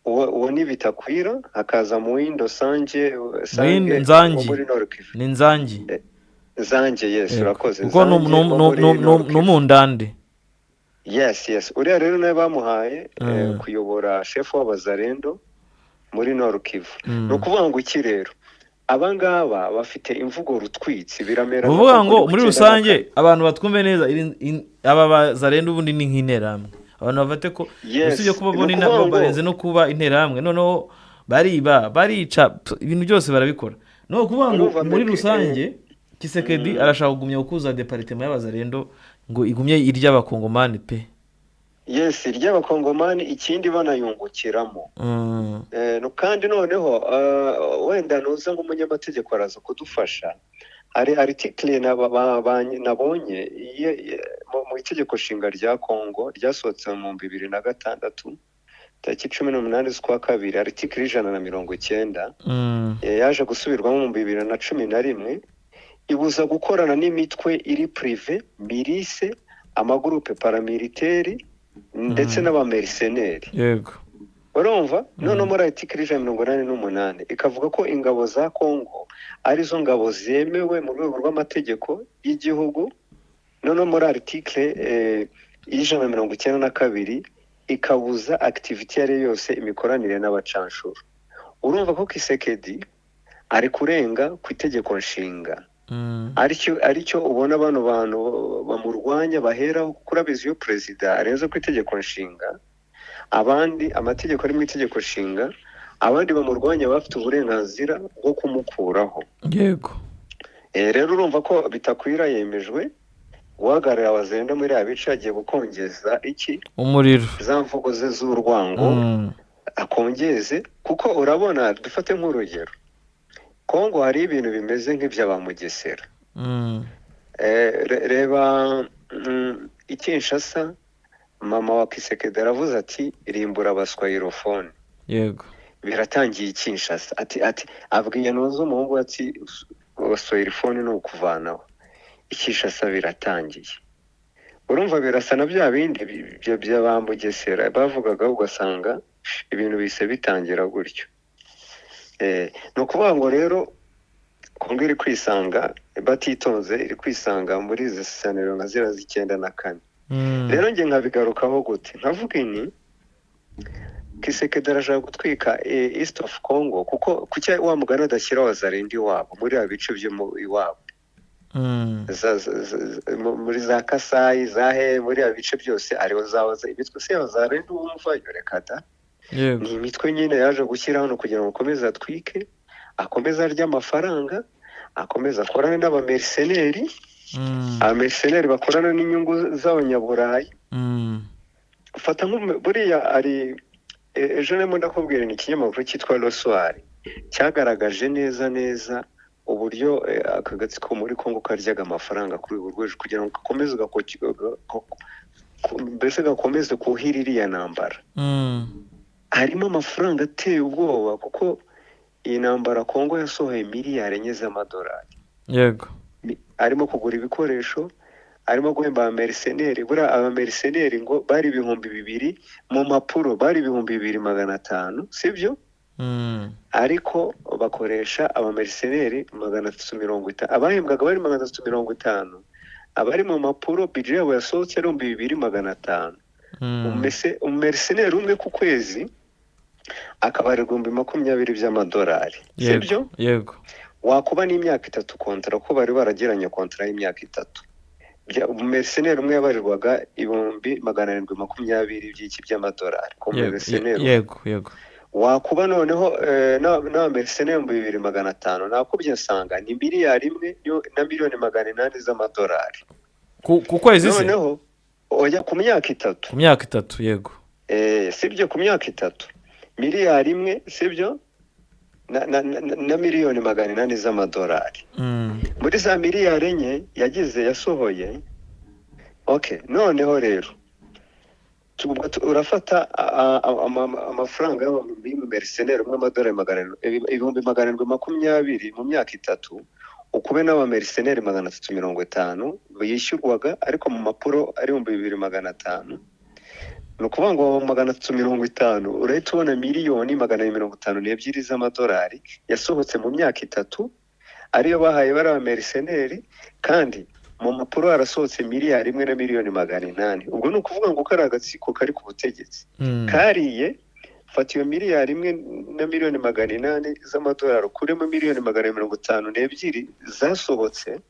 uwo ni Bitakwira, hakaza Muhindo Sange Sange Muhindo Nzangi. wo muri Nord Kivu. Ni Nzangi. Nzange, yes. Urakoze. Kuko Nzange wo muri Nord ni Kivu. umundande. Yes, uriya rero nawe bamuhaye kuyobora shefu w'abazarendo muri Nord Kivu. Ni ukuvuga ngo iki rero, aba ngaba bafite imvugo rutwitsi, biramera Ni ukuvuga nka ngo kuri muri ku icyenda na rusange kane. abantu batwumve neza, aba bazarendo ubundi ni nk'interahamwe, abantu bafate ko usibye kuba Ni bo ukuvuga ngo barenze no kuba interahamwe, noneho bariba, barica, ibintu byose barabikora. Ni ukuvuga ngo Urumva muri Meke, rusange Tshisekedi arashaka kugumya gukuza département y'abazarendo ngo igumye irya abakongomani pe. Yes, ry'abakongomani, ikindi banayungukiramo. Kandi noneho wenda nuza nk'umunyamategeko araza kudufasha, hari article nabonye mu itegeko nshinga rya Congo ryasohotse mu 2006, tariki 18 z'ukwa kabiri, article 190, yaje gusubirwamo mu 2011, ibuza gukorana n'imitwe iri privé, milice, amagurupe paramilitaire ndetse n'abamercenaires. Urumva noneho muri article 188 ikavuga ko ingabo za Congo arizo ngabo zemewe mu rwego rw'amategeko y'igihugu. Noneho muri article 192 ikabuza activité iyo ari yo yose, imikoranire n'abacanshuro. Urumva ko Tshisekedi ari kurenga ku itegeko nshinga, aricyo ubona bano bantu bamurwanya baheraho, kuko urabizi iyo perezida arenze ku itegeko nshinga, abandi amategeko ari mu itegeko nshinga, abandi bamurwanya bafite uburenganzira bwo kumukuraho. Rero urumva ko Bitakwira yemejwe guhagararira abazenda muri iriya bice, agiye gukongeza iki? Umuriro. Za mvugo ze z'urwango akongeze, kuko urabona, dufate nk'urugero Kongo hari ibintu bimeze nk'ibya ba Mugesera. Reba i Kinshasa, mama wa Tshisekedi aravuze ati: "Rimbura abaswahilofone." Biratangiye i Kinshasa, ati abwiye nuza umuhungu we ati: "Abaswahilofone ni ukuvanaho." I Kinshasa biratangiye. Urumva birasa na bya bindi bya ba Mugesera bavugaga, ugasanga ibintu bise bitangira gutyo. Ni ukuvuga ngo rero Kongo iri kwisanga, batitonze iri kwisanga muri izi scénario nka ziriya z'94. Rero njye nkabigarukaho gute? Nkavuga ini Tshisekedi arashaka gutwika East of Congo, kuko kuki wa mugani adashyira wazarindi iwabo muri ibi bice byo mu iwabo, muri za Kasayi, za he, muri ibi bice byose ariho zahoze imitwe se y'abazarindi wumva reka da. Ni imitwe nyine yaje gushyira hano kugira ngo akomeze atwike, akomeze arye amafaranga, akomeze akorane n'abamercenaires, abamercenaires bakorana n'inyungu z'abanyaburayi. Fata nko buriya ari ejo ndimo ndakubwira, ni ikinyamakuru cyitwa Le Soir cyagaragaje neza neza uburyo aka gatsiko muri Congo karyaga amafaranga kuri urwo rwego kugira ngo gakomeze mbese gakomeze kuhira iriya ntambara. Harimo amafaranga ateye ubwoba, kuko iyi ntambara Congo yasohoye miliyari 4 z'amadolari. Arimo kugura ibikoresho, Arimo guhemba abamercenaires. Buriya abamercenaires ngo bari 2000 mu mpapuro, bari 2500, sibyo? Ariko bakoresha abamercenaires 350. Abahembwaga bari 350, abari mu mpapuro budget yabo yasohotse ari 2500. Umumercenaire umwe ku kwezi akabarirwa 20,000 by'amadolari, sibyo? Yego. Wakuba n'imyaka 3 contrat, ko bari baragiranye contrat y'imyaka 3, umumercenaire umwe yabarirwaga 720,000 by'iki by'amadolari ku mumercenaire umwe. yego yego Wakuba noneho n'abamercenaires 2500, nakubye nsanga ni miliyari 1 na miliyoni 800 z'amadolari. Ku kwezi se? Noneho oya, ku myaka 3. Ku myaka 3, yego. Sibyo, ku myaka 3 miliyari 1, sibyo, na miliyoni 800 z'amadolari. Muri za miliyari 4 yagize yasohoye. Okay, noneho rero urafata amafaranga y'umumercenaire umwe, amadolari 700, 720,000 mu myaka 3, ukube n'abamercenaires 350 yishyurwaga, ariko mu mpapuro ari 2500. Ni ukuvuga ngo 350, urahita ubona miliyoni 252 z'amadolari yasohotse mu myaka 3, ariyo bahaye bari abamercenaires, kandi mu mpapuro harasohotse miliyari 1 na miliyoni 800. Ubwo ni ukuvuga ngo kari agatsiko kari ku butegetsi kariye. Fata iyo miliyari 1 na miliyoni 800 z'amadolari, ukuremo miliyoni 252 zasohotse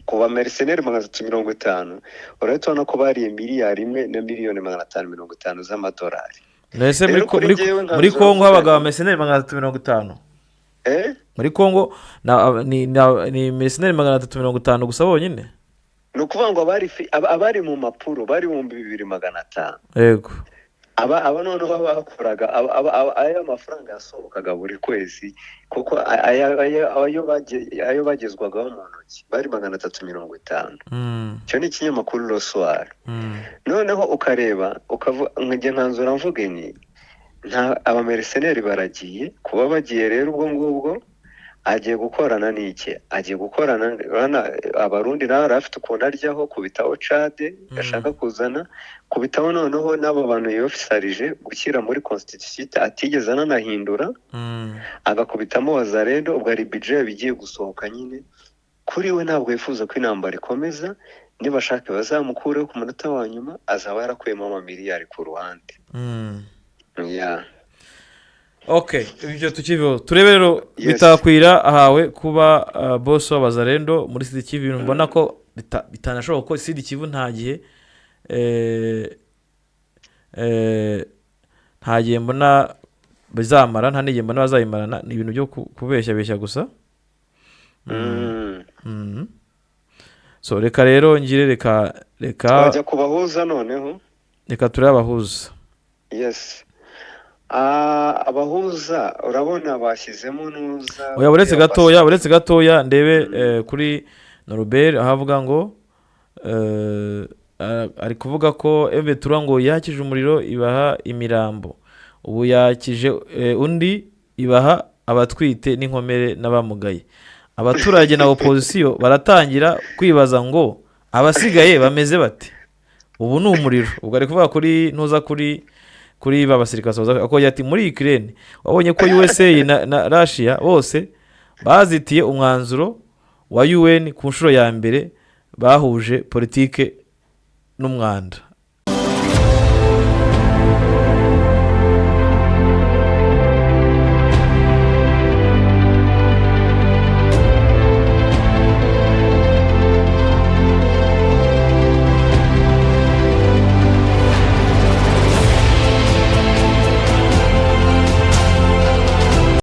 ku bamercenaires 350, urahita ubona ko bariye miliyari 1 na miliyoni 550 z'amadolari. Mbese muri Rero kuri njyewe nka muri Kongo nzura habaga abamercenaires 350? Eh? Muri Kongo ni mercenaires 350 gusa bonyine? Ni ukuvuga ngo abari mu mpapuro bari 2500. Aba noneho bakoraga ayo mafaranga yasohokaga buri kwezi, kuko ayo bagezwagaho mu ntoki bari 350. Icyo ni ikinyamakuru Le Soir. Noneho ukareba nkajya nkanzura mvuge ni nta abamercenaires baragiye. Kuba bagiye rero, ubwo ngubwo agiye gukorana n'iki? Agiye gukorana, urabona Abarundi nawe yari afite ukuntu aryaho, kubitaho Tchad ashaka kuzana, kubitaho noneho n'abo bantu yofisarije gushyira muri constitution atigeze ananahindura, agakubitamo Wazalendo. Ubwo hari budget bigiye gusohoka nyine. Kuri we ntabwo yifuza ko intambara ikomeza. Nibashaka bazamukureho ku munota wa nyuma, azaba yarakuyemo amamiliyari ku ruhande. Yeah. Okay, ibyo tukiveho, turebe rero. Bitakwira ahawe kuba boss w'Abazalendo muri Sud Kivu, ibintu mbona ko bitanashoboka, ko Sud Kivu nta gihe mbona bizamara, nta n'igihe mbona bazayimarana. Ni ibintu byo kubeshyabeshya gusa. So reka rero ngire, reka reka Twajya kubahuza noneho. Reka turebe abahuza. Yes. Abahuza urabona bashyizemo nuza. Oya, uretse gatoya, uretse gatoya ndebe kuri Norbert, aho avuga ngo ari kuvuga ko M23 ngo yakije umuriro ibaha imirambo, ubu yakije undi ibaha abatwite n'inkomere n'abamugaye. Abaturage na opozisiyo baratangira kwibaza ngo abasigaye bameze bate? Ubu ni umuriro. Ubwo ari kuvuga kuri ntuza, kuri ba basirikare basoza, akongera ati muri Ukraine wabonye ko USA na Russia bose bazitiye umwanzuro wa UN ku nshuro ya mbere, bahuje politike n'umwanda.